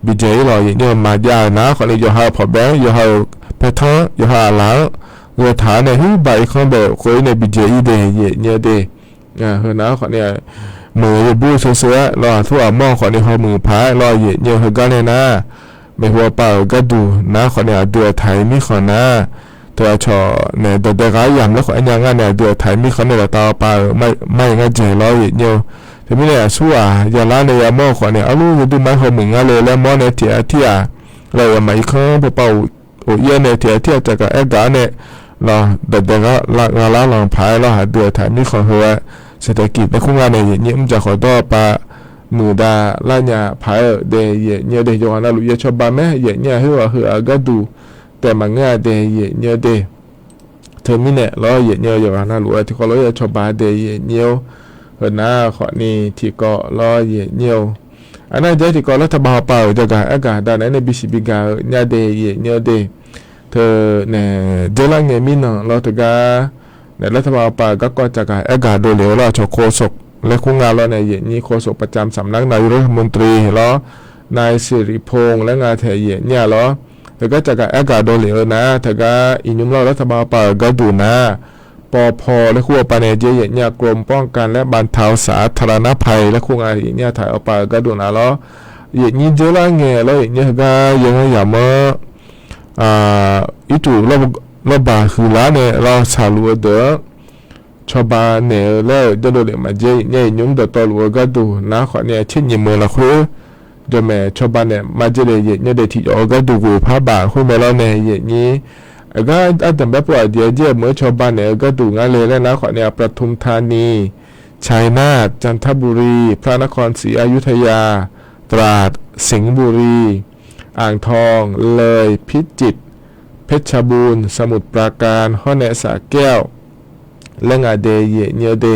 biqdzae-ir lawq yaeq nyir-eu maqjav-euq nar khawf ni yawqha-euq pawqbae-anr yawqha-euq paertanr yawqha-euq laflar-anr gheu taq-awr nae heubar irkanr bae khof-ir nae biqdzae-ir de yaeq nyir-eu de. Heu nar khawf ni meuq-eu yawbur-eu sheu sheu-aer lawr aqtur aqmawr khawf ni hawmuiq paq-aer lawr yaeq nyir-eu heugar nae nar, maeqhu aqpav-euq gharduq nar khawf ni aqdui-aq taq-ir mirkhanq nar, teu aqcawq nae dawqdae ghaq-aer yamq laer khawf aer nya ngar nae aqdui-aq taq-ir mirkhanq nae laftav aqpav-euq maqmaer-ir ngar dzaeq lawr yaeq nyir-eu. Teumirnae aqsurghaq yalar nae yamawr-eu khawf ni arlur yawduir mar hawmuiq ngar le laer mawr nae tiq ghaq tir-aq, lawr yawmaf irkanr pawpav of ir-awr nae tiq ghaq tir-aq caqgaq aer gaq-awr nae lawr dawqdae ghaq lar lanq paq-aer lawr aqdui-aq taq-ir mirkhanq heu-aer เศรษฐกิจ laer kur ngar nae yaeq nyir mrjaq khawf dawr-eu pav muiqdav lar nya paq-aer-euq de yaeq nyir-eu de. Yawqghaq navluf ya cawba maer yaeq nyir-aq heughaq heughaq-eu gharduq taef maqngeur-a de yaeq nyir-eu de. Teumirnae lawr yaeq nyir-eu yawqghaq navluf-aer tiqkawv lof-aer ya cawba de yaeq nyir-awr, heunar khawf ni tiqkawv lawr yaeq nyir-eu. Aqnar jaer tiqkawv lar taqbav hawpav-euq jagaq aergaq dav naeq-aer nae bisiq bigaq-eu nya de yaeq nyir-eu de. Teu nae dzeurlar ngae mirnan lawr teugar naeq lar taqbav hawpav-euq garkawv caqgaq aergaq dovlef-eu lawr aqcawq โฆษก laer kur nga lawr nae yaeq nyir โฆษกประจำสำนักนายกรัฐมนตรี lawr นายสิริพงษ์ laer nga taeq yaeq nyir-a lawr. Teugar caqgaq aergaq dovlef-eu nar teugar iqnymr lawr-eu lar taqbav hawpav-euq gharduq nar, ปภ laer kur hawpav nae jaer yaeq nyir-a กรมป้องกันและบรรเทาสาธารณภัย laer kur nga yaeq nyir-a taq hawpav-euq gharduq nar lawr. Yaeq nyir dzeurlar ngae lawr yaeq nyir heugar yaeranr yamq-anr ircuf lawrbaq huiqlar nae lawr shaqluf-eu deuq-anr cawba naeq-eu laer-euq jawrdov lef maqjaer yaeq nyir-a iqnymr dawqtawvluf-eu gharduq nar khawf ni tser nyiq meuq lafkhoer jawrmaeq cawba naeq maqjaer le yaeq nyir de tiqjawf-eu gharduq ghoeq par baf khoer mae lawr nae yaeq nyir. Aqgar ardanq baer pov aqjeq-aer jaer-eu meuq-aer cawba naeq-eu gharduq ngar le laer nar khawf ni ปทุมธานี ชัยนาท จันทบุรี พระนครศรีอยุธยา ตราด สิงห์บุรี อ่างทอง เลย พิจิตร เพชรบูรณ์ สมุทรปราการ hawr nae สระแก้ว laer nga de yaeq nyir-eu de.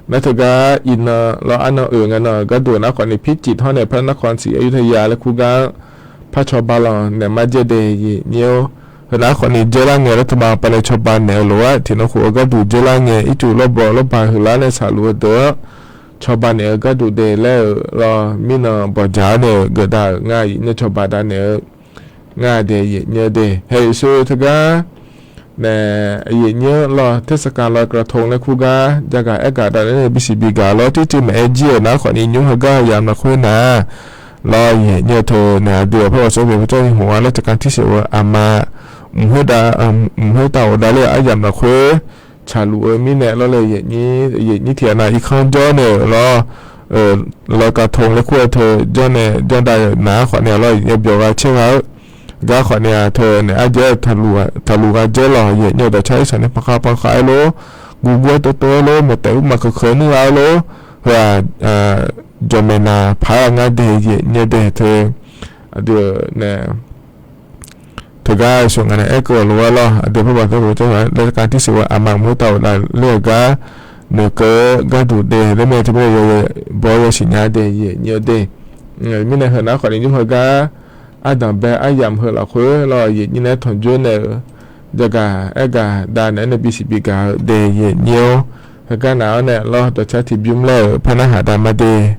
Nar teugar iqnan lawr arnan oeq ngae nan-euq gharduq nar khawf ni พิจิตร hawr nae พระนครศรีอยุธยา laer kur gar-anr par cawba lanq naeq mar jaer de, aqyuif aqnyir-or. Heu nar khawfni dzeur lar ngae laer teuba pav nae cawba naeq-eu lof-aer tiqnan khof-eu gharduq dzeur lar ngae, ircuf lawrbawq lawrbaq huiqlar nae shaqluf-eu deuq-anr cawba naeq-eu gharduq de laer-euq lawr. Mirnan bawqdzaq-awr nae-euq geufdav-euq ngar aqyuif aqnyir cawba dav naeq-eu ngar de, aqyuif aqnyir de. Haeq yeqsur teugar nae, aqyuif aqnyir lawr, tersaqkaq lawr กระทง laer kur gar jagaq aergaq dav naeq-aer nae bisiq bigaq lawr, tircuiv maqaer jir-euq nar khawfni nymr heugar yamq lafkhoer nar lawr, aqyuif aqnyir teu nae aqdui-euq pargawq sawr beuq par jawr-i hmq-a laer taqkar tirsiq-eu aqma mq khoertav ghofdav ler-eu aryamq lafkhoer tsaqluf-eu mirnae lawr laer, aqyuif aqnyir tiq ghaq nav irkanr jawr nae-euq lawr, lawr กระทง laer kur-eu teu janrnae janrdav-euq nar khawfni lawr, aqyuif aqnyir byawq gha caer gha-eu gar khawfni-aq teu naeq-aer jaer-eu taqluf gha jaer lawq, aqyuif aqnyir dawqcar irsaq nae pankhar pankhar-aer lor, guvguv-aer tov tov-aer lor, maqtaef ur maq keuv keuv nuir gha-aer lor. Heu-aq jawqmaeq naq paq-aer ngar de, aqyuif aqnyir de teu aqdui-euq nae teugar sheuq ngaq nae aerkeuv-euq lof-aer lawr, aqdui pargawq sawr beuq par jawr-i laer taqkar tirsiq-eu aqma mq khoertav ghofdav ler-euq gar noeqkeuv-eu gharduq de laer mae, teumirnae baw-awr yasiq nya de, aqyuif aqnyir de. Mirnae heu nar khawfni nymr heugar ardanq bae aryamq heu lafkhoer lawr, aqyuif aqnyir nae-aer tanqjoer naeq-euq jagaq aergaq dav naeq-aer nae bisiq bigaq-eu de, aqyuif aqnyir-or. Heugar nav-awr nae lawr, dawqcar tiqbymr laer-euq par narhaq dav mar de.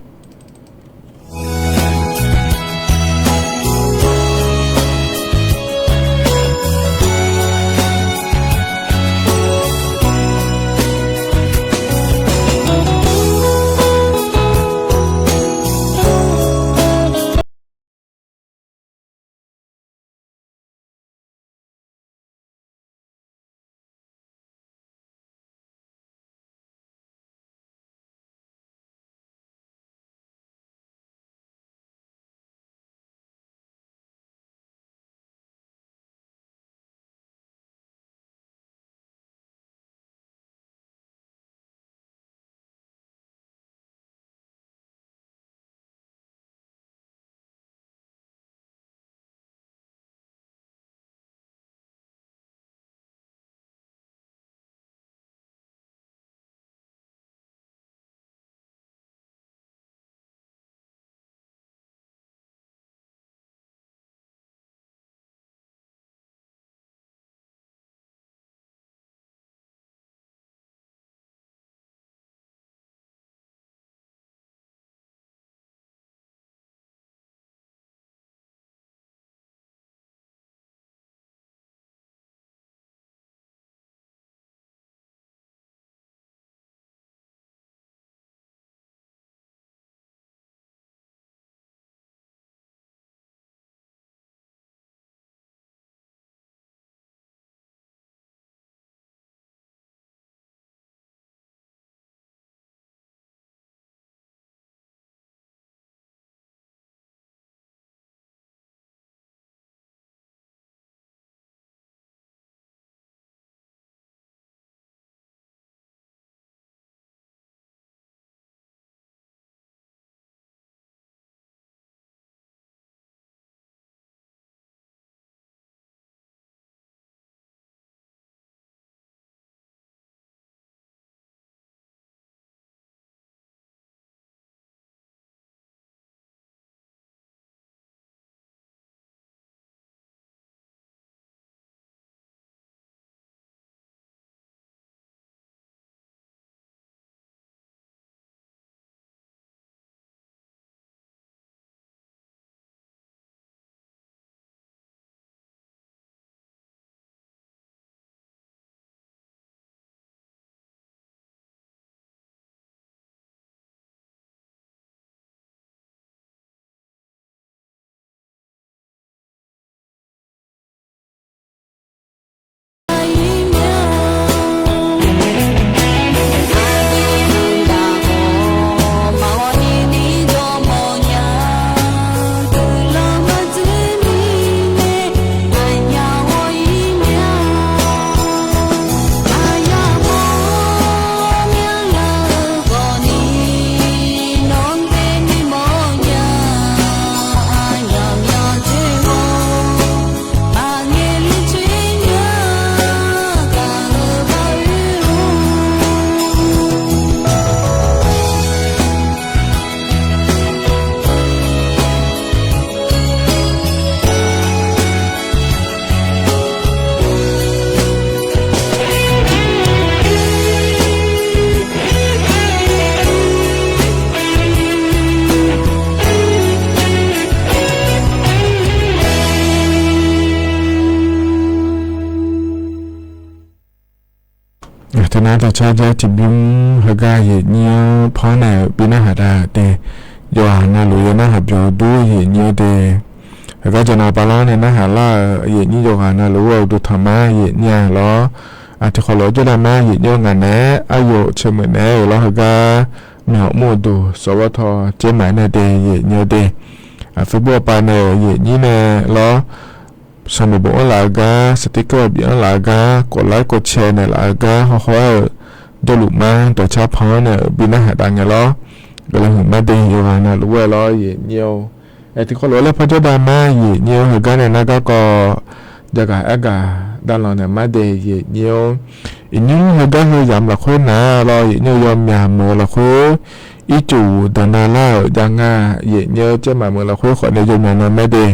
Nar dawqcar jar tiqbymr heugar yaeqnyir-anr panr naeq-euq bi narhaq dav de, yawqghaq navluf yaw narhaq byawq dur yaeqnyir-eu de. Heugar jawqnav bala nae narhaq lar-euq yaeqnyir yawqghaq navluf-eu uqduq tanqmar yaeqnyir-a lawr. Aqtiqkhaw lof-aer jawrdav mar yaeqnyir-eu ngaq naeq-aer aryawf ceqmeuq naeq-aer-euq lawr heugar, myawq mr-eu duq sawqgawr taw tsermaf-aer nae de yaeqnyir-eu de. Aqfeubawr pav nae-euq yaeqnyir nae lawr, sanqbof bof-anr laf-eu gar, saqtiqkawr bif-anr laf-eu gar, kawvlar kawvcae naeqlaf-eu gar hawhaw-aer-euq, jawrluf mar dawqcar pan-anr nae-euq bi narhaq dav ngae lawr. Guiqlanq huiq mar de yawqghaq navluf-aer lawr yaeqnyir-eu. Aqtiqkhaw lof-aer laer par jawrdav mar yaeqnyir-eu heugar nae nar garkawv jaqgaq aergaq davlanq naeq mar de yaeqnyir-eu. Iqnymr heugar heu yamq lafkhoer nar lawr yaeqnyir-eu yawmyaq meuq-eu lafkhoer, ircuf danqnav lar-euq jav nga yaeqnyir-eu tsermaf meuq lafkhoer khawfni yawmyaq nan maer de.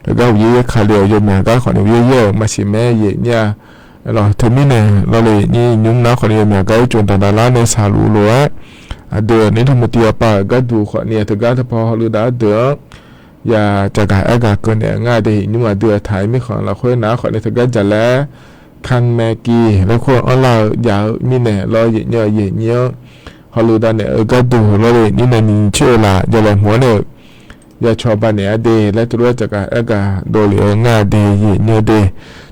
Heugar uqyaer yaer ka le-euq yawmyaq gar khawfni uqyaer yaer-euq maqsiq maer yaeqnyir-a. Lawq teumirnae lawr le yaeqnyir iqnymr nar khawfni yawmyaq gar ircuf danqnav lar nae saqluf lof-aer, aqdui-euq nirtmq tiv-awr pav-euq gharduq khawfni teugar teupaw hawluiv dav-aer deuq-anr ya caqgaq aergaq keuv naeq-eu ngar de. Iqnymr aqdui-euq taq-aer mirkhanq lafkhoer nar khawfni teugar jaqlaer, kanmae kiv laer kur-eu anrlar-eu jav-eu mirnae lawr yaeqnyir-eu yaeqnyir-anr hawluiv dav naeq-eu gharduq lawr le yaeqnyir nae ni coer-eu laf jalaeq hmq-anr nae-euq ya cawba naeq-ar de laer teulof-aer caqgaq aergaq dovlef-eu ngar de yaeqnyir de.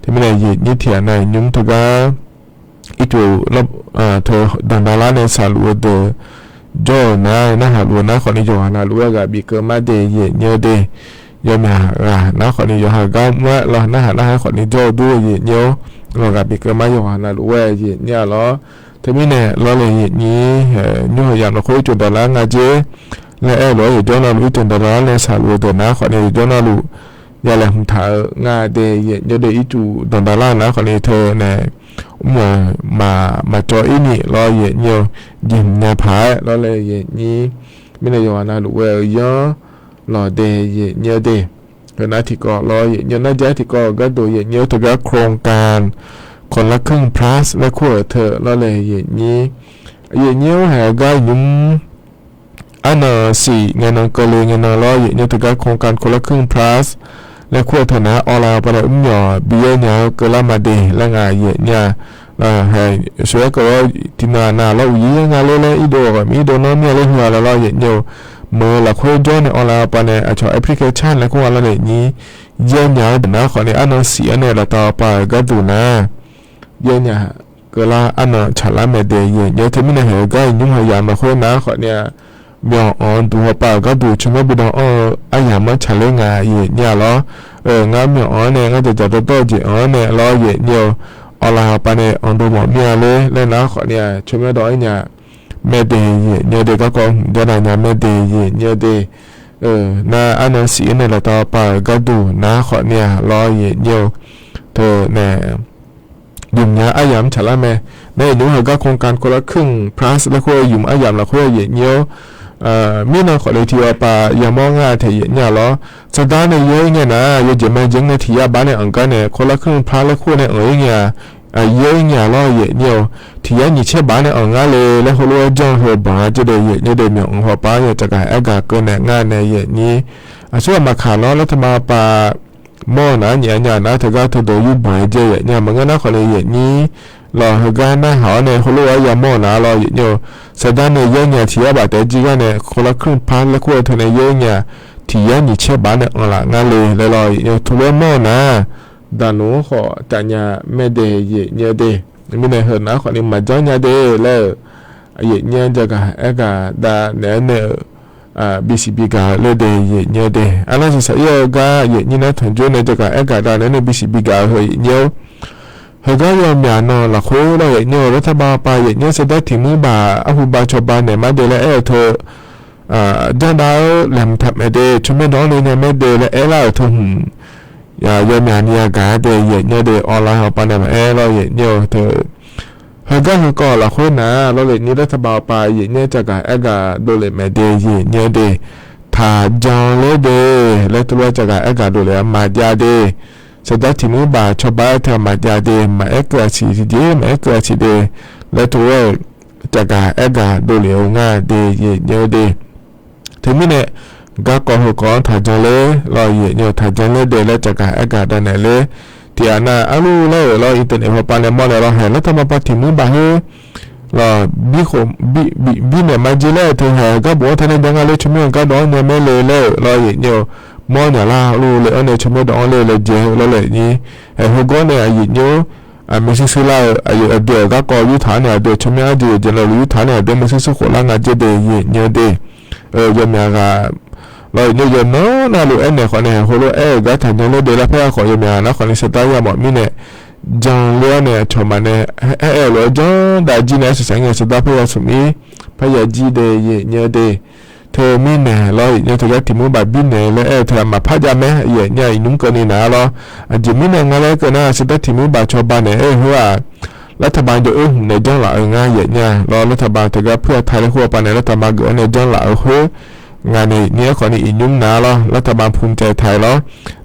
Teumirnae yaeqnyir tiq ghaq nav iqnymr teugar ircuf teu danqdav lar nae saqluf-eu deuq jawr-euq nar narhaq luf-eu nar khawfni yawqghaq navluf-aer ghaq bif keuv mar de yaeqnyir de. Yawmyaq ghaq nar khawfni yawqha gar mr-aer lawr narhaq narhaq khawfni jawr-eu dur-eu yaeqnyir-or, lawq ghaq bif keuv mar yawqghaq navluf-aer yaeqnyir-a lawr. Teumirnae lawr le yaeqnyir nymr heu yamq lafkhoer ircuf danqdav lar nga jer laer aer-eu lof-aer yawqjawr navluf ircuf danqdav lar nae saqluf-eu deuq nar khawfni yawqjawr navluf ya laeqhmq taq-eu nga de yaeqnyir de. Ircuf danqdav lar nar khawfni teu nae mr-eu maqcawv ir ni lawr yaeqnyir-eu jeqhmq nya paq-aer lawr le yaeqnyir. Mirnae yawqghaq navluf-aer-euq yanr lawq de yaeqnyir de. Heunav tiqkawv lawr yaeqnyir nar jar tiqkawv-eu gharduq yaeqnyir-eu teugar โครงการคนละครึ่ง plus laer kur-euq teu lawr le yaeqnyir. Yaeqnyir-or haeq-eu gar nymr arnan siq ngae nan keuvle ngae nan lawr yaeqnyir teugar โครงการคนละครึ่ง plus laer kur-eu teu nar awqlaf-eu pawnae mrmyawq bi yaer nya-eu keuvlar ma de laer nga yaeqnyir-a. Haeq sheuq-aer keuv-awr tiqnan aqnav lawr uqyir yaer nga ler laer irdov ghawqmir irdov nanr mir-a ler heu-a laer lawr yaeqnyir-eu. Meuq-eu lafkhoer jawr nae awqlaf-eu pawnae aqcawq application laer kur nga lawr le yaeqnyir yaer nya-eu deuq nar khawfni arnan siq-anr nae laftav pav-euq gharduq nar yaer nya keuvlar arnan tsaqlar mae de yaeqnyir. Teumirnae haeq-eu gar iqnymr heu yamq lafkhoer nar khawfni-a myawq anq-eu duq hawpav-euq gharduq tsawrmyanr bi dan anr-eu aryamq-anr tsaqler nga yaeqnyir-a lawr. Ngar myawq anq-anr nae ngar dzaqdzaq dawrdawr-eu jeq anq-anr nae lawr yaeqnyir-eu. Awqlaf hawpav nae anqdov mawf mir-a ler laer nar khawfni-a tsawrmyanr dawq-aer nya mae de yaeqnyir de. Garkawv hmq jawrnav nya mae de yaeqnyir de. Nar arnan siq-anr nae laftav pav-euq gharduq nar khawfni-a lawr yaeqnyir-eu. Teu nae yumq nya aryamq tsaqlar mae. Nar yaeqnyir heu gar โครงการคนละครึ่ง plus laer kur-eu yumq aryamq lafkhoer yaeqnyir-or. Mirnan khawfni tiqghaq pav yamawr ngar taeq yaeqnyir-a lawr. Saqdar nae yaer ngae nar yawjeq ma jeq nae tiq yar baf nae anq gar nae คนละครึ่ง plus laer kur nae anq-ir ngae-a yaer ngae-a lawr yaeqnyir-eu. Tiq yar nyiq caer baf nae anq ngar le laer heulof-aer janr heu banq-a jir de yaeqnyir de. Myawq anq hawpav-anr ya caqgaq aergaq keuv naeq ngar nae yaeqnyir. Aqsurghaq maqkaq lawr laer teu ma pav mawr-eu nar nyiq-a nya nar teugar teudov yurbanq-aer jae yaeqnyir-a. Maqngeur nar khawfni yaeqnyir lawq heugar narhaq-awr nae heulof-aer yamawr-eu nar lawr yaeqnyir-eu. Saqdar nae yaer ngae tiq yar baf taef-aer jir gar nae คนละครึ่ง plus laer kur-eu teu nae yaer ngae-a tiq yar nyiq caer baf nae anq laf ngar le laer lawr yaeqnyir-eu. Teulof-aer mawr-eu nar daqnmq-anr khawf taf nya mae de yaeqnyir de. Mirnae heu nar khawfni maqjanr nya de laer-euq yaeqnyir-anr jagaq aergaq dav naeq-aer nae-euq bisiq bigaq-eu ler de yaeqnyir de. Arnar siqsaq ir-eu gar yaeqnyir nar tanqjor nae jagaq aergaq dav naeq-aer nae bisiq bigaq-eu heu yaeqnyir-or. Heugar yawmyaq nan lafkhoer lawr yaeqnyir-eu, lartaq bavpav yaeqnyir saqdar tiq muir baq arhu ba cawba naeq mar de laer aer-eu teu janrdav-eu laeqhmq taq mae de, tsawrmyanr dawq-anr le nya mae de laer aerlar-euq teu hmq yawmyaq ni yagaq-a de yaeqnyir de. Awqlaf hawpav nae maqaer lawr yaeqnyir-eu teu heugar heukawv lafkhoer nar lawr le ni lartaq bavpav yaeqnyir caqgaq aergaq dovlef mae de yaeqnyir de. Taqjan ler de laer teulof-aer caqgaq aergaq dovlef-a maqjav de. Saqdar tiq muir baq cawba-aer teu maqjav de, maqaer keuv aqsiq tiqjeq maqaer keuv aqsiq de laer teulof-aer caqgaq aergaq dovlef-eu ngar de yaeqnyir de. Teumirnae garkawv heukawv-anr taqjan ler lawr yaeqnyir-eu, taqjan ler de laer caqgaq aergaq dav naeq ler. Tiqghaq nav arlur laer-euq lawr internet hawpav nae mawr naeq lawr haeq lartaq bavpav tiq muir baq khoer Lawq, birkhof, bir, bir, birnaeq ma jer laer-eu teuhaq garbof-anr tae nae ja nga ler tsawrmyanr-eu gardawv-anr nya mae le laer-euq lawr, yaeq nyae-eu mawr nyaq lar luf le-anr nae tsawrmyanr dawv-anr le laer jae-eu lawr laer ni. Aer, heugar nae aqyaeq nyae-awr, aqmyaq sursur lar-eu aqyawf aqdui-euq garkawv yurtaq-anr nae aqdui tsawrmyanr arjeq jeq navluf yurtaq-anr nae aqdui maqsursur khof lar nga jer de yaeq nyae de. Yawmyaq ghaq lawr, yaeq nyae yawqnan navluf aernaeq khawf nae heulof-aer-euq gar taqjan ler de lar paer-a khawf, yawmyaq ghaq nar khawf ni sardar yamawf mirnae jan ler-awr nae aqcawq maqnae aer-aer-eu lof-aer janr dav jir nae aer saqsaq ngae sardar paer ya smq mir paer ya jir de yaeq nyae de. Teumirnae lawr, yaeq nyae teugar tiq mur baf birnaeq laer aer-eu teughaq maqpar jav mae, yaeq nyae iqnymr keuvni naq-a lawr. Aqjeq mirnae nga laer keuv nar, sardar tiq mur baf cawba naeq aer-eu khoer-aq, รัฐบาล jawr-oer hmq nae janr laf-eu nga yaeq nyae lawr. รัฐบาล teugar puir-a tae laer khoer-a pav nae รัฐบาล geuf-awr nae janr laf-eu khoer nga nae ni-aer khawf ni iqnymr naq-a lawr. รัฐบาล ภูมิใจไทย lawr.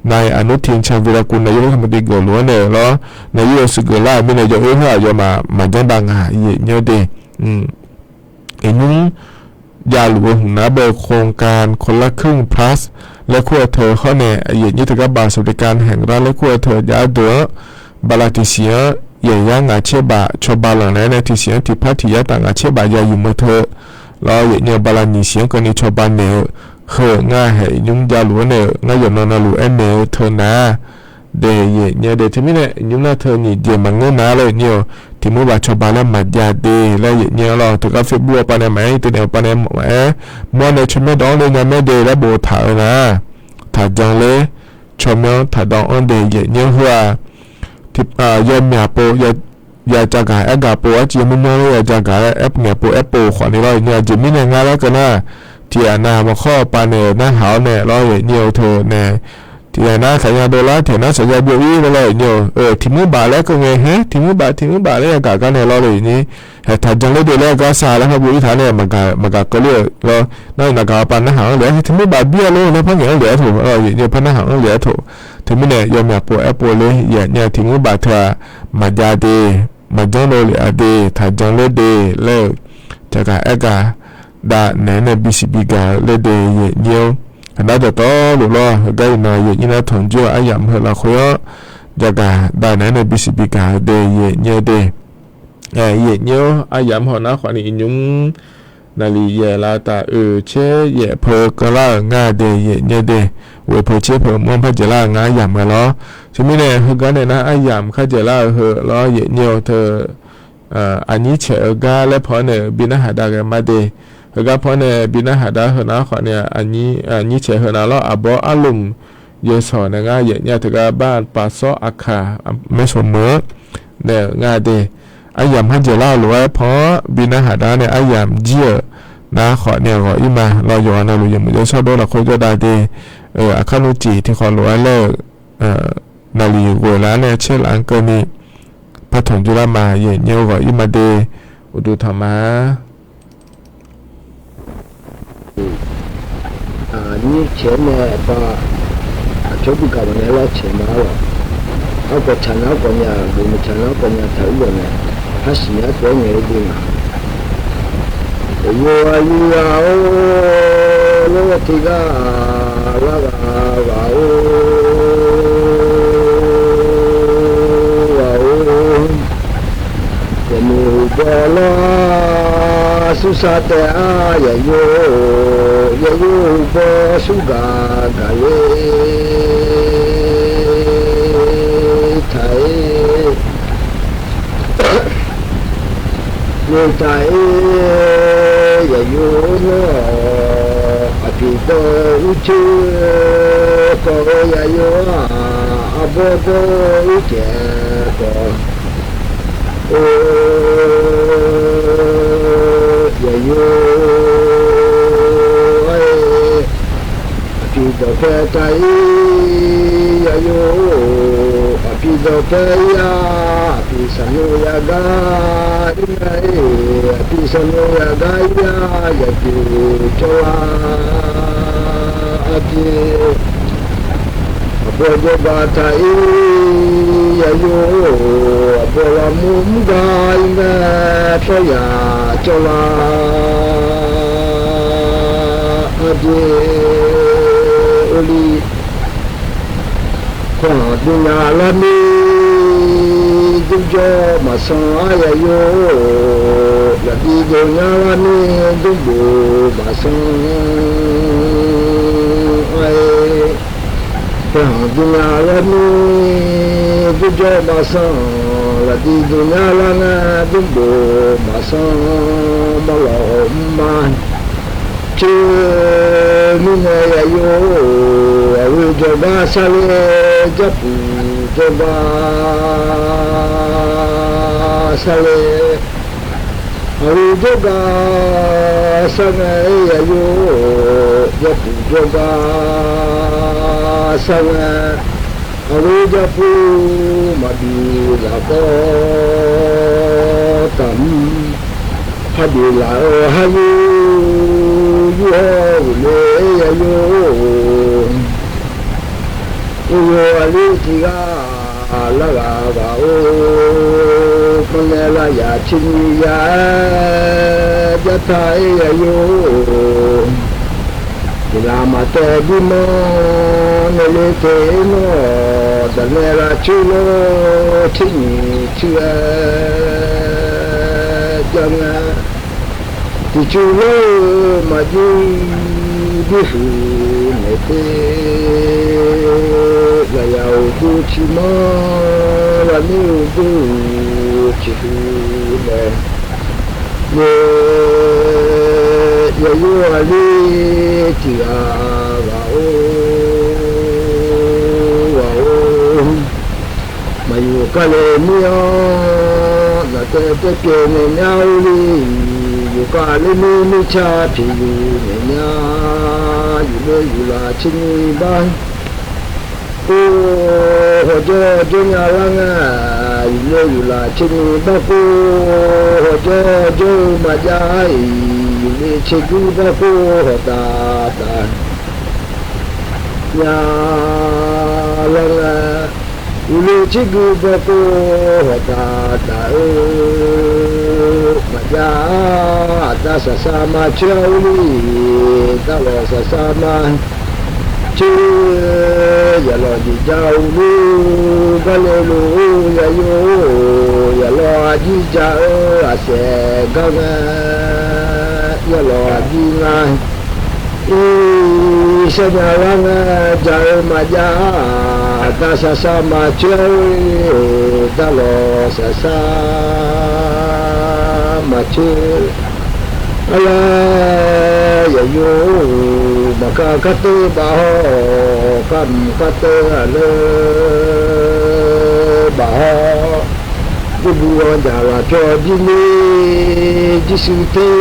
Nai Anutin Chaivirakul nae yawr-eu kamq de geuf lof-anr nae lawr, nae yawr-eu sugeuf lar-euq mirnae jawr-oer khoer-aq yawmaf maqjanr dav nga yaeq nyae de. Iqnymr javluf-eu hmq nar bae โครงการคนละครึ่ง plus laer kur-eu teu hawr nae yaeq nyae teugar baf สวัสดิการแห่งรัฐ laer kur-eu teu jav-aer deuq-anr bala tiqsiq-anr yaeq yar ngaq caer baf cawba lanq naeq-aer nae tiqsiq-anr tiqpar tiq yar taf ngaq caer baf ya yuf ma teu lawr, yaeq nyae bala nyiq siq-anr keuvni cawba naeq-eu heu ngar haeq iqnymr javluf-anr nae-euq ngar yawqnan navluf aernaeq-eu teu nar de yaeq nyae de. Teumirnae iqnymr nar teu nyiq jeq maqngeur nar laer nyae-awq, tiq mur baf cawba laer maqjav de laer yaeq nyae lawr. Teugar Facebook-a pav nae maqaer, internet-a pav nae maqaer, mawr nae tsawrmyanr dawv-anr le nya mae de laer boftaq-eu nar, taqjan ler tsawrmyanr taqdawv-anr de yaeq nyae heu-aq, tiq, yawmyaq pov ya cagaq aer gaq pov arciv yawmyanr myanr laer ya cagaq aer ngaeq pov aer pov khawf ni lawr, yaeq nyae aqjeq mirnae nga laer keuv nar, tiq aqnav maqkhawr-eu pav naeq-euq narhaq-awr nae lawr yaeq nyae-eu teu nae tiq aqnav taqnya dov lar tiq aqnav saqya byov-ir laer lawr yaeq nyae-eu tiq mur baf laer keuv ngae haer tiq mur baf tiq mur baf laer ya gaq gar nae lawr le yaeq nyae. Haeq taqjan ler de laer gar sar laer khar byov-ir taq nae maqgaq keuvler-euq lawr. Nar naqgaq-a pav narhaq-anr le-aer tiq mur baf bir-a lor laer par ngaeq-anr le-aer toq lawr yaeq nyae par narhaq-anr le-aer toq. Teumirnae yawmyaq pov aer pov ler yaeq nyae tiq mur baf teu-aq maqjav de, maqjanr dov lef-a de, taqjan ler de laer-euq cagaq aer gaq dav naeq-aer nae bisiq bi gaq-eu laer de yaeq nyae-awr, aqnar dawqtawvluf lawr heugar iqnan yaeq nyae nar tanqjur-eu aryamq heu lafkhoer-anr cagaq dav naeq-aer nae bisiq bi gaq-eu de yaeq nyae de. Yaeq nyae-awr aryamq hawnar khawf ni iqnymr naqliq yaeq lavtaf oeq caer yaeq peu keuvlar-euq nga de yaeq nyae de. Oeq peu caer peu mr-anr par dzaeqlar-euq nga aryamq mae lawr. Teumirnae heugar nae nar aryamq kar dzaeqlar-eu heu lawr yaeq nyae-eu teu aqnyir caeq-eu gar laer paw-anr nae bi narhaq dav ghae ma de. Heugar paw-anr nae bi narhaq dav-eu heu nar khawf ni aqnyir caeq heu nar lawr aqbawr arlmq yawsawq nae ngar yaeq nyae teugar bar paf sawr aqkaq maersawq meuq-anr naeq-euq nga de. Aryamq kar dzaeqlar-eu lof-aer paw-anr bi narhaq dav-anr nae aryamq jir-euq nar khawf ni ghawq-ir ma lawr. Yawqghaq navluf yawmuiq jawrshawr dov lafkhoer jawrdav de. Aqkar nmr tiq tiq khawf lof-aer laer-euq naqliq ghoeq laf-anr nae caer laf-anr keuvni par tanqjur lar ma yaeq nyae-eu ghawq-ir ma de. Uqduq tanq ma. Aqnyir caeq-aer nae aqpav aqcawq bi gaq baqnaeq-aer lar caeq ma-ar lawq. Arkawq tsaq nar arkawq nya, guiqlanq tsaq nar arkawq nya taq-ir lawq nae, par siqnya-aer tov-aer ngaeq-eu de nga. Yawqghaq yawqghaq-or, lawr tiqghaq lar ghaq ghaq-or, ghaq-or. Yawqnyiq uqbawr lawr, sursar taef-a, yawqyov, yawqyov uqbawr surgaq gaqler taq-ir. Nyoeq taq-ir, yawqyov nawr-awq, aqpiq dawr-eu uicoer kawv-eu yawqyov-aq, arbawr dawr-eu uicaev kawv-or, yawqyov-aer. Aqpiq dawqpae taq-ir, yawqyov, aqpiq dawqpae-ir-a, aqpiq saqnmr yagar-ir mae-ir, aqpiq saqnmr yagar-ir-a, yawqjeq cawvlar-a jeq. Aqbawr jawrba taq-ir, yawqyov, aqbawr lavmur mr gar-ir mae, tsawryaq cawvlar-a jeq. Urli, khawq-anr dmr nya lar mir, dmr jawr maqsanr-ar yayur, lafdiv dov nya lar mir dmrbof maqsanr-ar, paeqhanq dov nya lar mir dmrjawr maqsanr, lafdiv dov nya lar ngae dmrbof maqsanr, marlawq hawq mr ma. Coer mirnae yayur, aqghoe jawrgar sarler, jarpuq jawrgar sarler, aqghoe jawrgar sar ngae-aer yayur, jarpuq jawrgar sar ngae, aqghoe jarpuq maqbi laf khawf taqmr, parbif laf-eu har yur yur hawr ghofle-aer yayur, uqyoq aqli tiqghaq larghaq ghaq-or, manrnae lavyaq tserni ya-aer jartaq-aer yayur, tiqghaq maqtaev dirmanr naeq le teq-aer nawr, daqnae lavcoer lor tser nyiq coer-aer jav ngae, tiqcoer lor-eu maqjuir birhuiq naeq te, lafyaq uqduq tiqmanr lafnir uqduq tiqhuiq naeq, yaer yayur aqli tiqghaq ghaq-or, ghaq-or, maqyuf kar le mir-anr, naqtaev taev pyaeq naeq myar urli, yufkav ler mir mirtsa pyeuf yuf naeq myar, yufle yuflaf tser nyiq bar kov, hawjawr jawr nya lar ngae, yufle yuflaf tser nyiq bar kov, hawjawr jawr-eu maqjav-iq, yufle tser guir bar kov hawq taf taf nya lar ngae, yufle tser guir bar kov hawq taf taf-eu maqjav, aqda saqsaq ma coer-ar urli, darlawq saqsaq ma coer, yaqlawq jeq ja-eu lur gar le luf-ur yayur, yaqlawq aqjir ja-eu aqsaef gar ngae, yaqlawq aqjir nga ir sharnya lar ngae, ja-eu maqjav, aqda saqsaq ma coer-ar, darlawq saqsaq ma coer. Arlar yaqyur, maqkar kar teu baf haw, kar mq kar teu aqleur baf haw, jawrbu-anr jaqlaf pyawr jir ler jir shuir ter,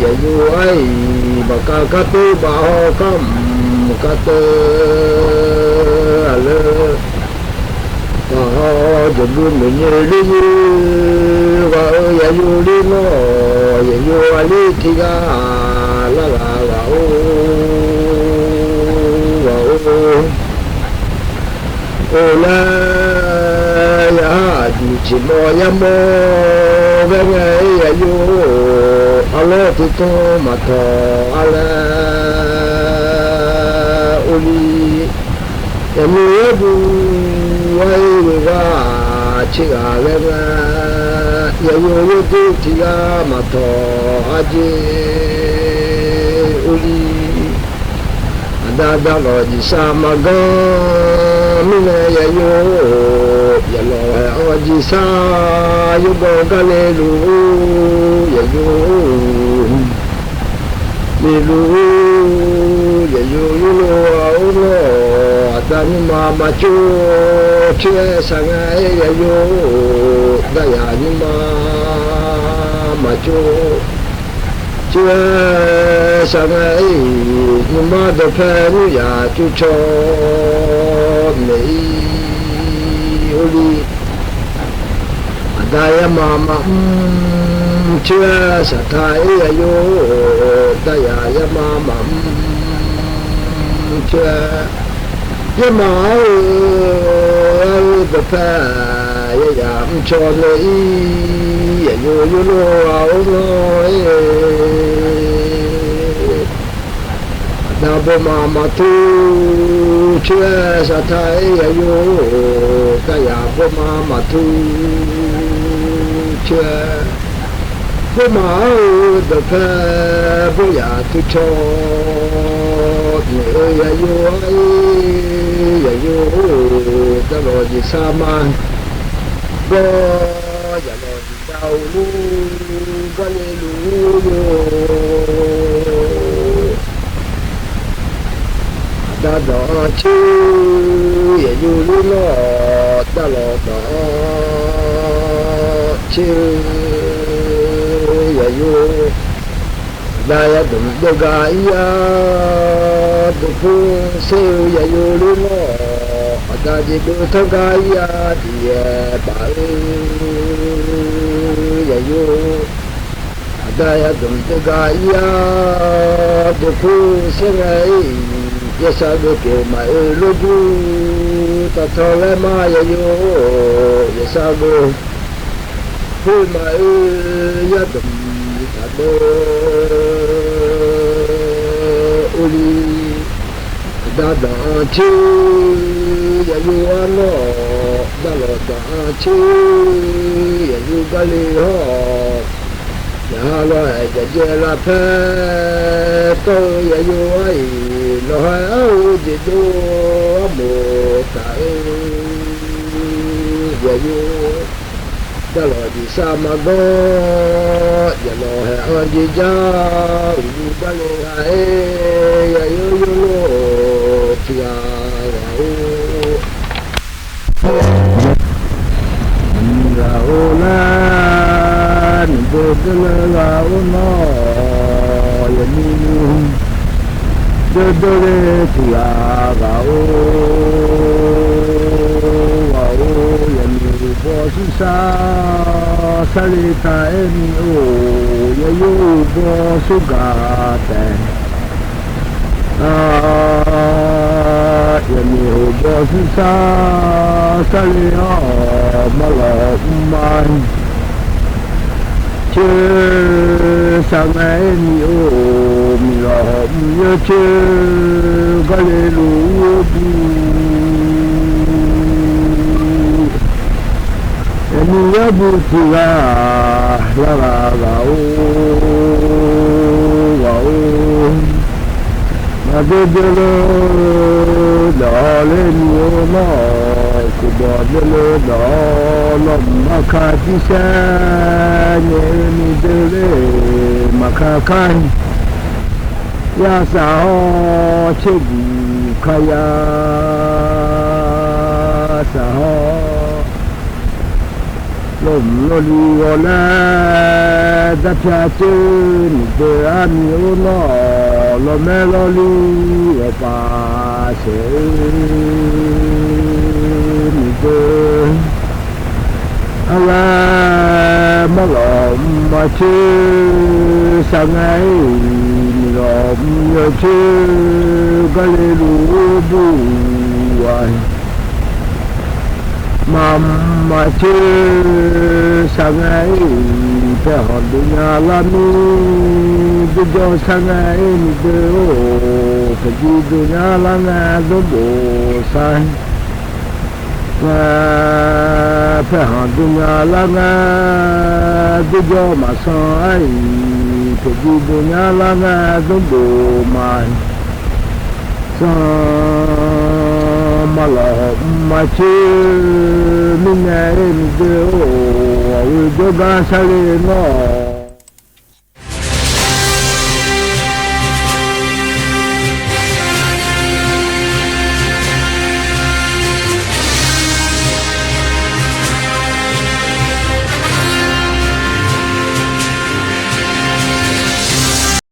yaqyur ar-iq maqkar kar teu baf haw, kar mq kar teu aqleur baf haw, jawrbu maeqnyoeq ler yur ghaq-eu yaqyur ler nawr, yaqyur aqli tiqghaq larghaq ghaq-or, ghaq-or. Or laer, yaqhar aqjuq tiq mawr yar mawr ghaer ngae-aer yaqyur, arlawr tiq tmr maqtawq-ar laer urli, yaqnui yawrduq ar-ir ghoeghaq tser ghaq ghaer ngae, yaqyur yawrduq tiqghaq maqtawq-ar jer urli, aqda darlawq jeqsar maqganr mirnae yaqyur, yaqlawq haeq-anr jeqsar yawrganr gar le luf-ur yaqyur, le luf-ur yaqyur yurlo-a or nawr, aqda nymrma maqcov coer-aer sar ngae-aer yaqyur, daryaq nymrma maqcov coer-aer sar ngae-aer, nymrma dawqpae nymr yaq cov caw naeq-ir urli, aqda yarma maqmr coer-aer saqtaq-ir yaqyur, daryaq yarma maqmr coer-aer, yarma ar-eu, ar-eu dawqpae yaryaq mrcaw naeq-ir yaqyur yurlo-a or nawr-ir, aqda bawma maqtur coer-aer saqtaq-ir yaqyur, daryaq bawma maqtur Khoermaf-anr-eu dawqpae bawryaq teucaw naeq-eu yaqyo-ar-ir, yaqyo-or, darlawq jeqsar ma gawr, yaqlawq jeqjav-eu lur gar le luf-ur yo. Aqda danq-anr coer-eu yaqyo lur nawr, darlawq danq-anr coer-eu yaqyo. Aqda yadmq deuv gar ir-a, dawqpur saer-eu yaqyo lur nawr, aqda jeq beu tanr gar ir-a, tiqyaer baf-eu yaqyo. Aqda yadmq deuv gar ir-a, dawqpur saer ngae-ir, yaersar geuv pyeuf maqoe lor dur, taqtanq laer ma yaqyo, yaersar geuv khoer maqoe, yadmq taqdeuv urli. Aqda danq-anr coer-eu yaqyo-ar nawr, darlawq danq-anr coer-eu yaqyo gar le hawr-awq. Yaqha lawr-aer jaqjaev lavpaer tawr-eu yaqyo-ar-iq, lawqhae ar-eu jeq dov armof taq-eu yaqyo. Darlawq jeqsar ma gawr, yaqlawq haeq-anr jeq jar, uqduq gar le ghaq-aer yaqyo yawlof tiq ghaq ghaq-or. Ghaq-or laer, miqdeuq deuv le ghaq-or nawr, yaqmiq deuv deuv le tiq ghaq ghaq-or, ghaq-or, yaqmiq uqbaw sursar sarle taq-aer ni-or, yaqyo uqbaw surgaq taef. Yaqmiq uqbaw sursar sarle-awr, marlawq mrma coer sar ngae-aer ni-or, miqlawq mrma coer gar le luf-ur dur. Yaqmiq yawrbuq tiq ghaq lar ghaq ghaq-or, ghaq-or. Maqdeuv deuv le dawq le ni-or nawr, kuqbawq deuv le dawq lawq maqka jirsaer naeq-eu miqdeuv le maqka kar. Yarsaq hawr tserguq kar yarsaq hawr, lawmq lawrli ghawq laer darpyar coer miqdeuv armiq-or nawr, lawmaer lawrli ghawqpaf saeq-eu miqdeuv. Arghaer marlawq mrma coer sar ngae-ir, miqlawq mrma coer gar le luf-ur dur-aq, maqmr maqcoer sar ngae-ir, paerkhanq dov nya lar mir, dovjawr sar ngae-ir miqdeuv-or, paerjir dov nya lar ngae dmrbof sar ngae, paerkhanq dov nya lar ngae dovjawr maqsan-ar-iq, paerjir dov nya lar ngae dmrbof ma san. Marlawq mrma coer mirnae-ir miqdeuv-or, aqghoe jawrgar sarle nawr,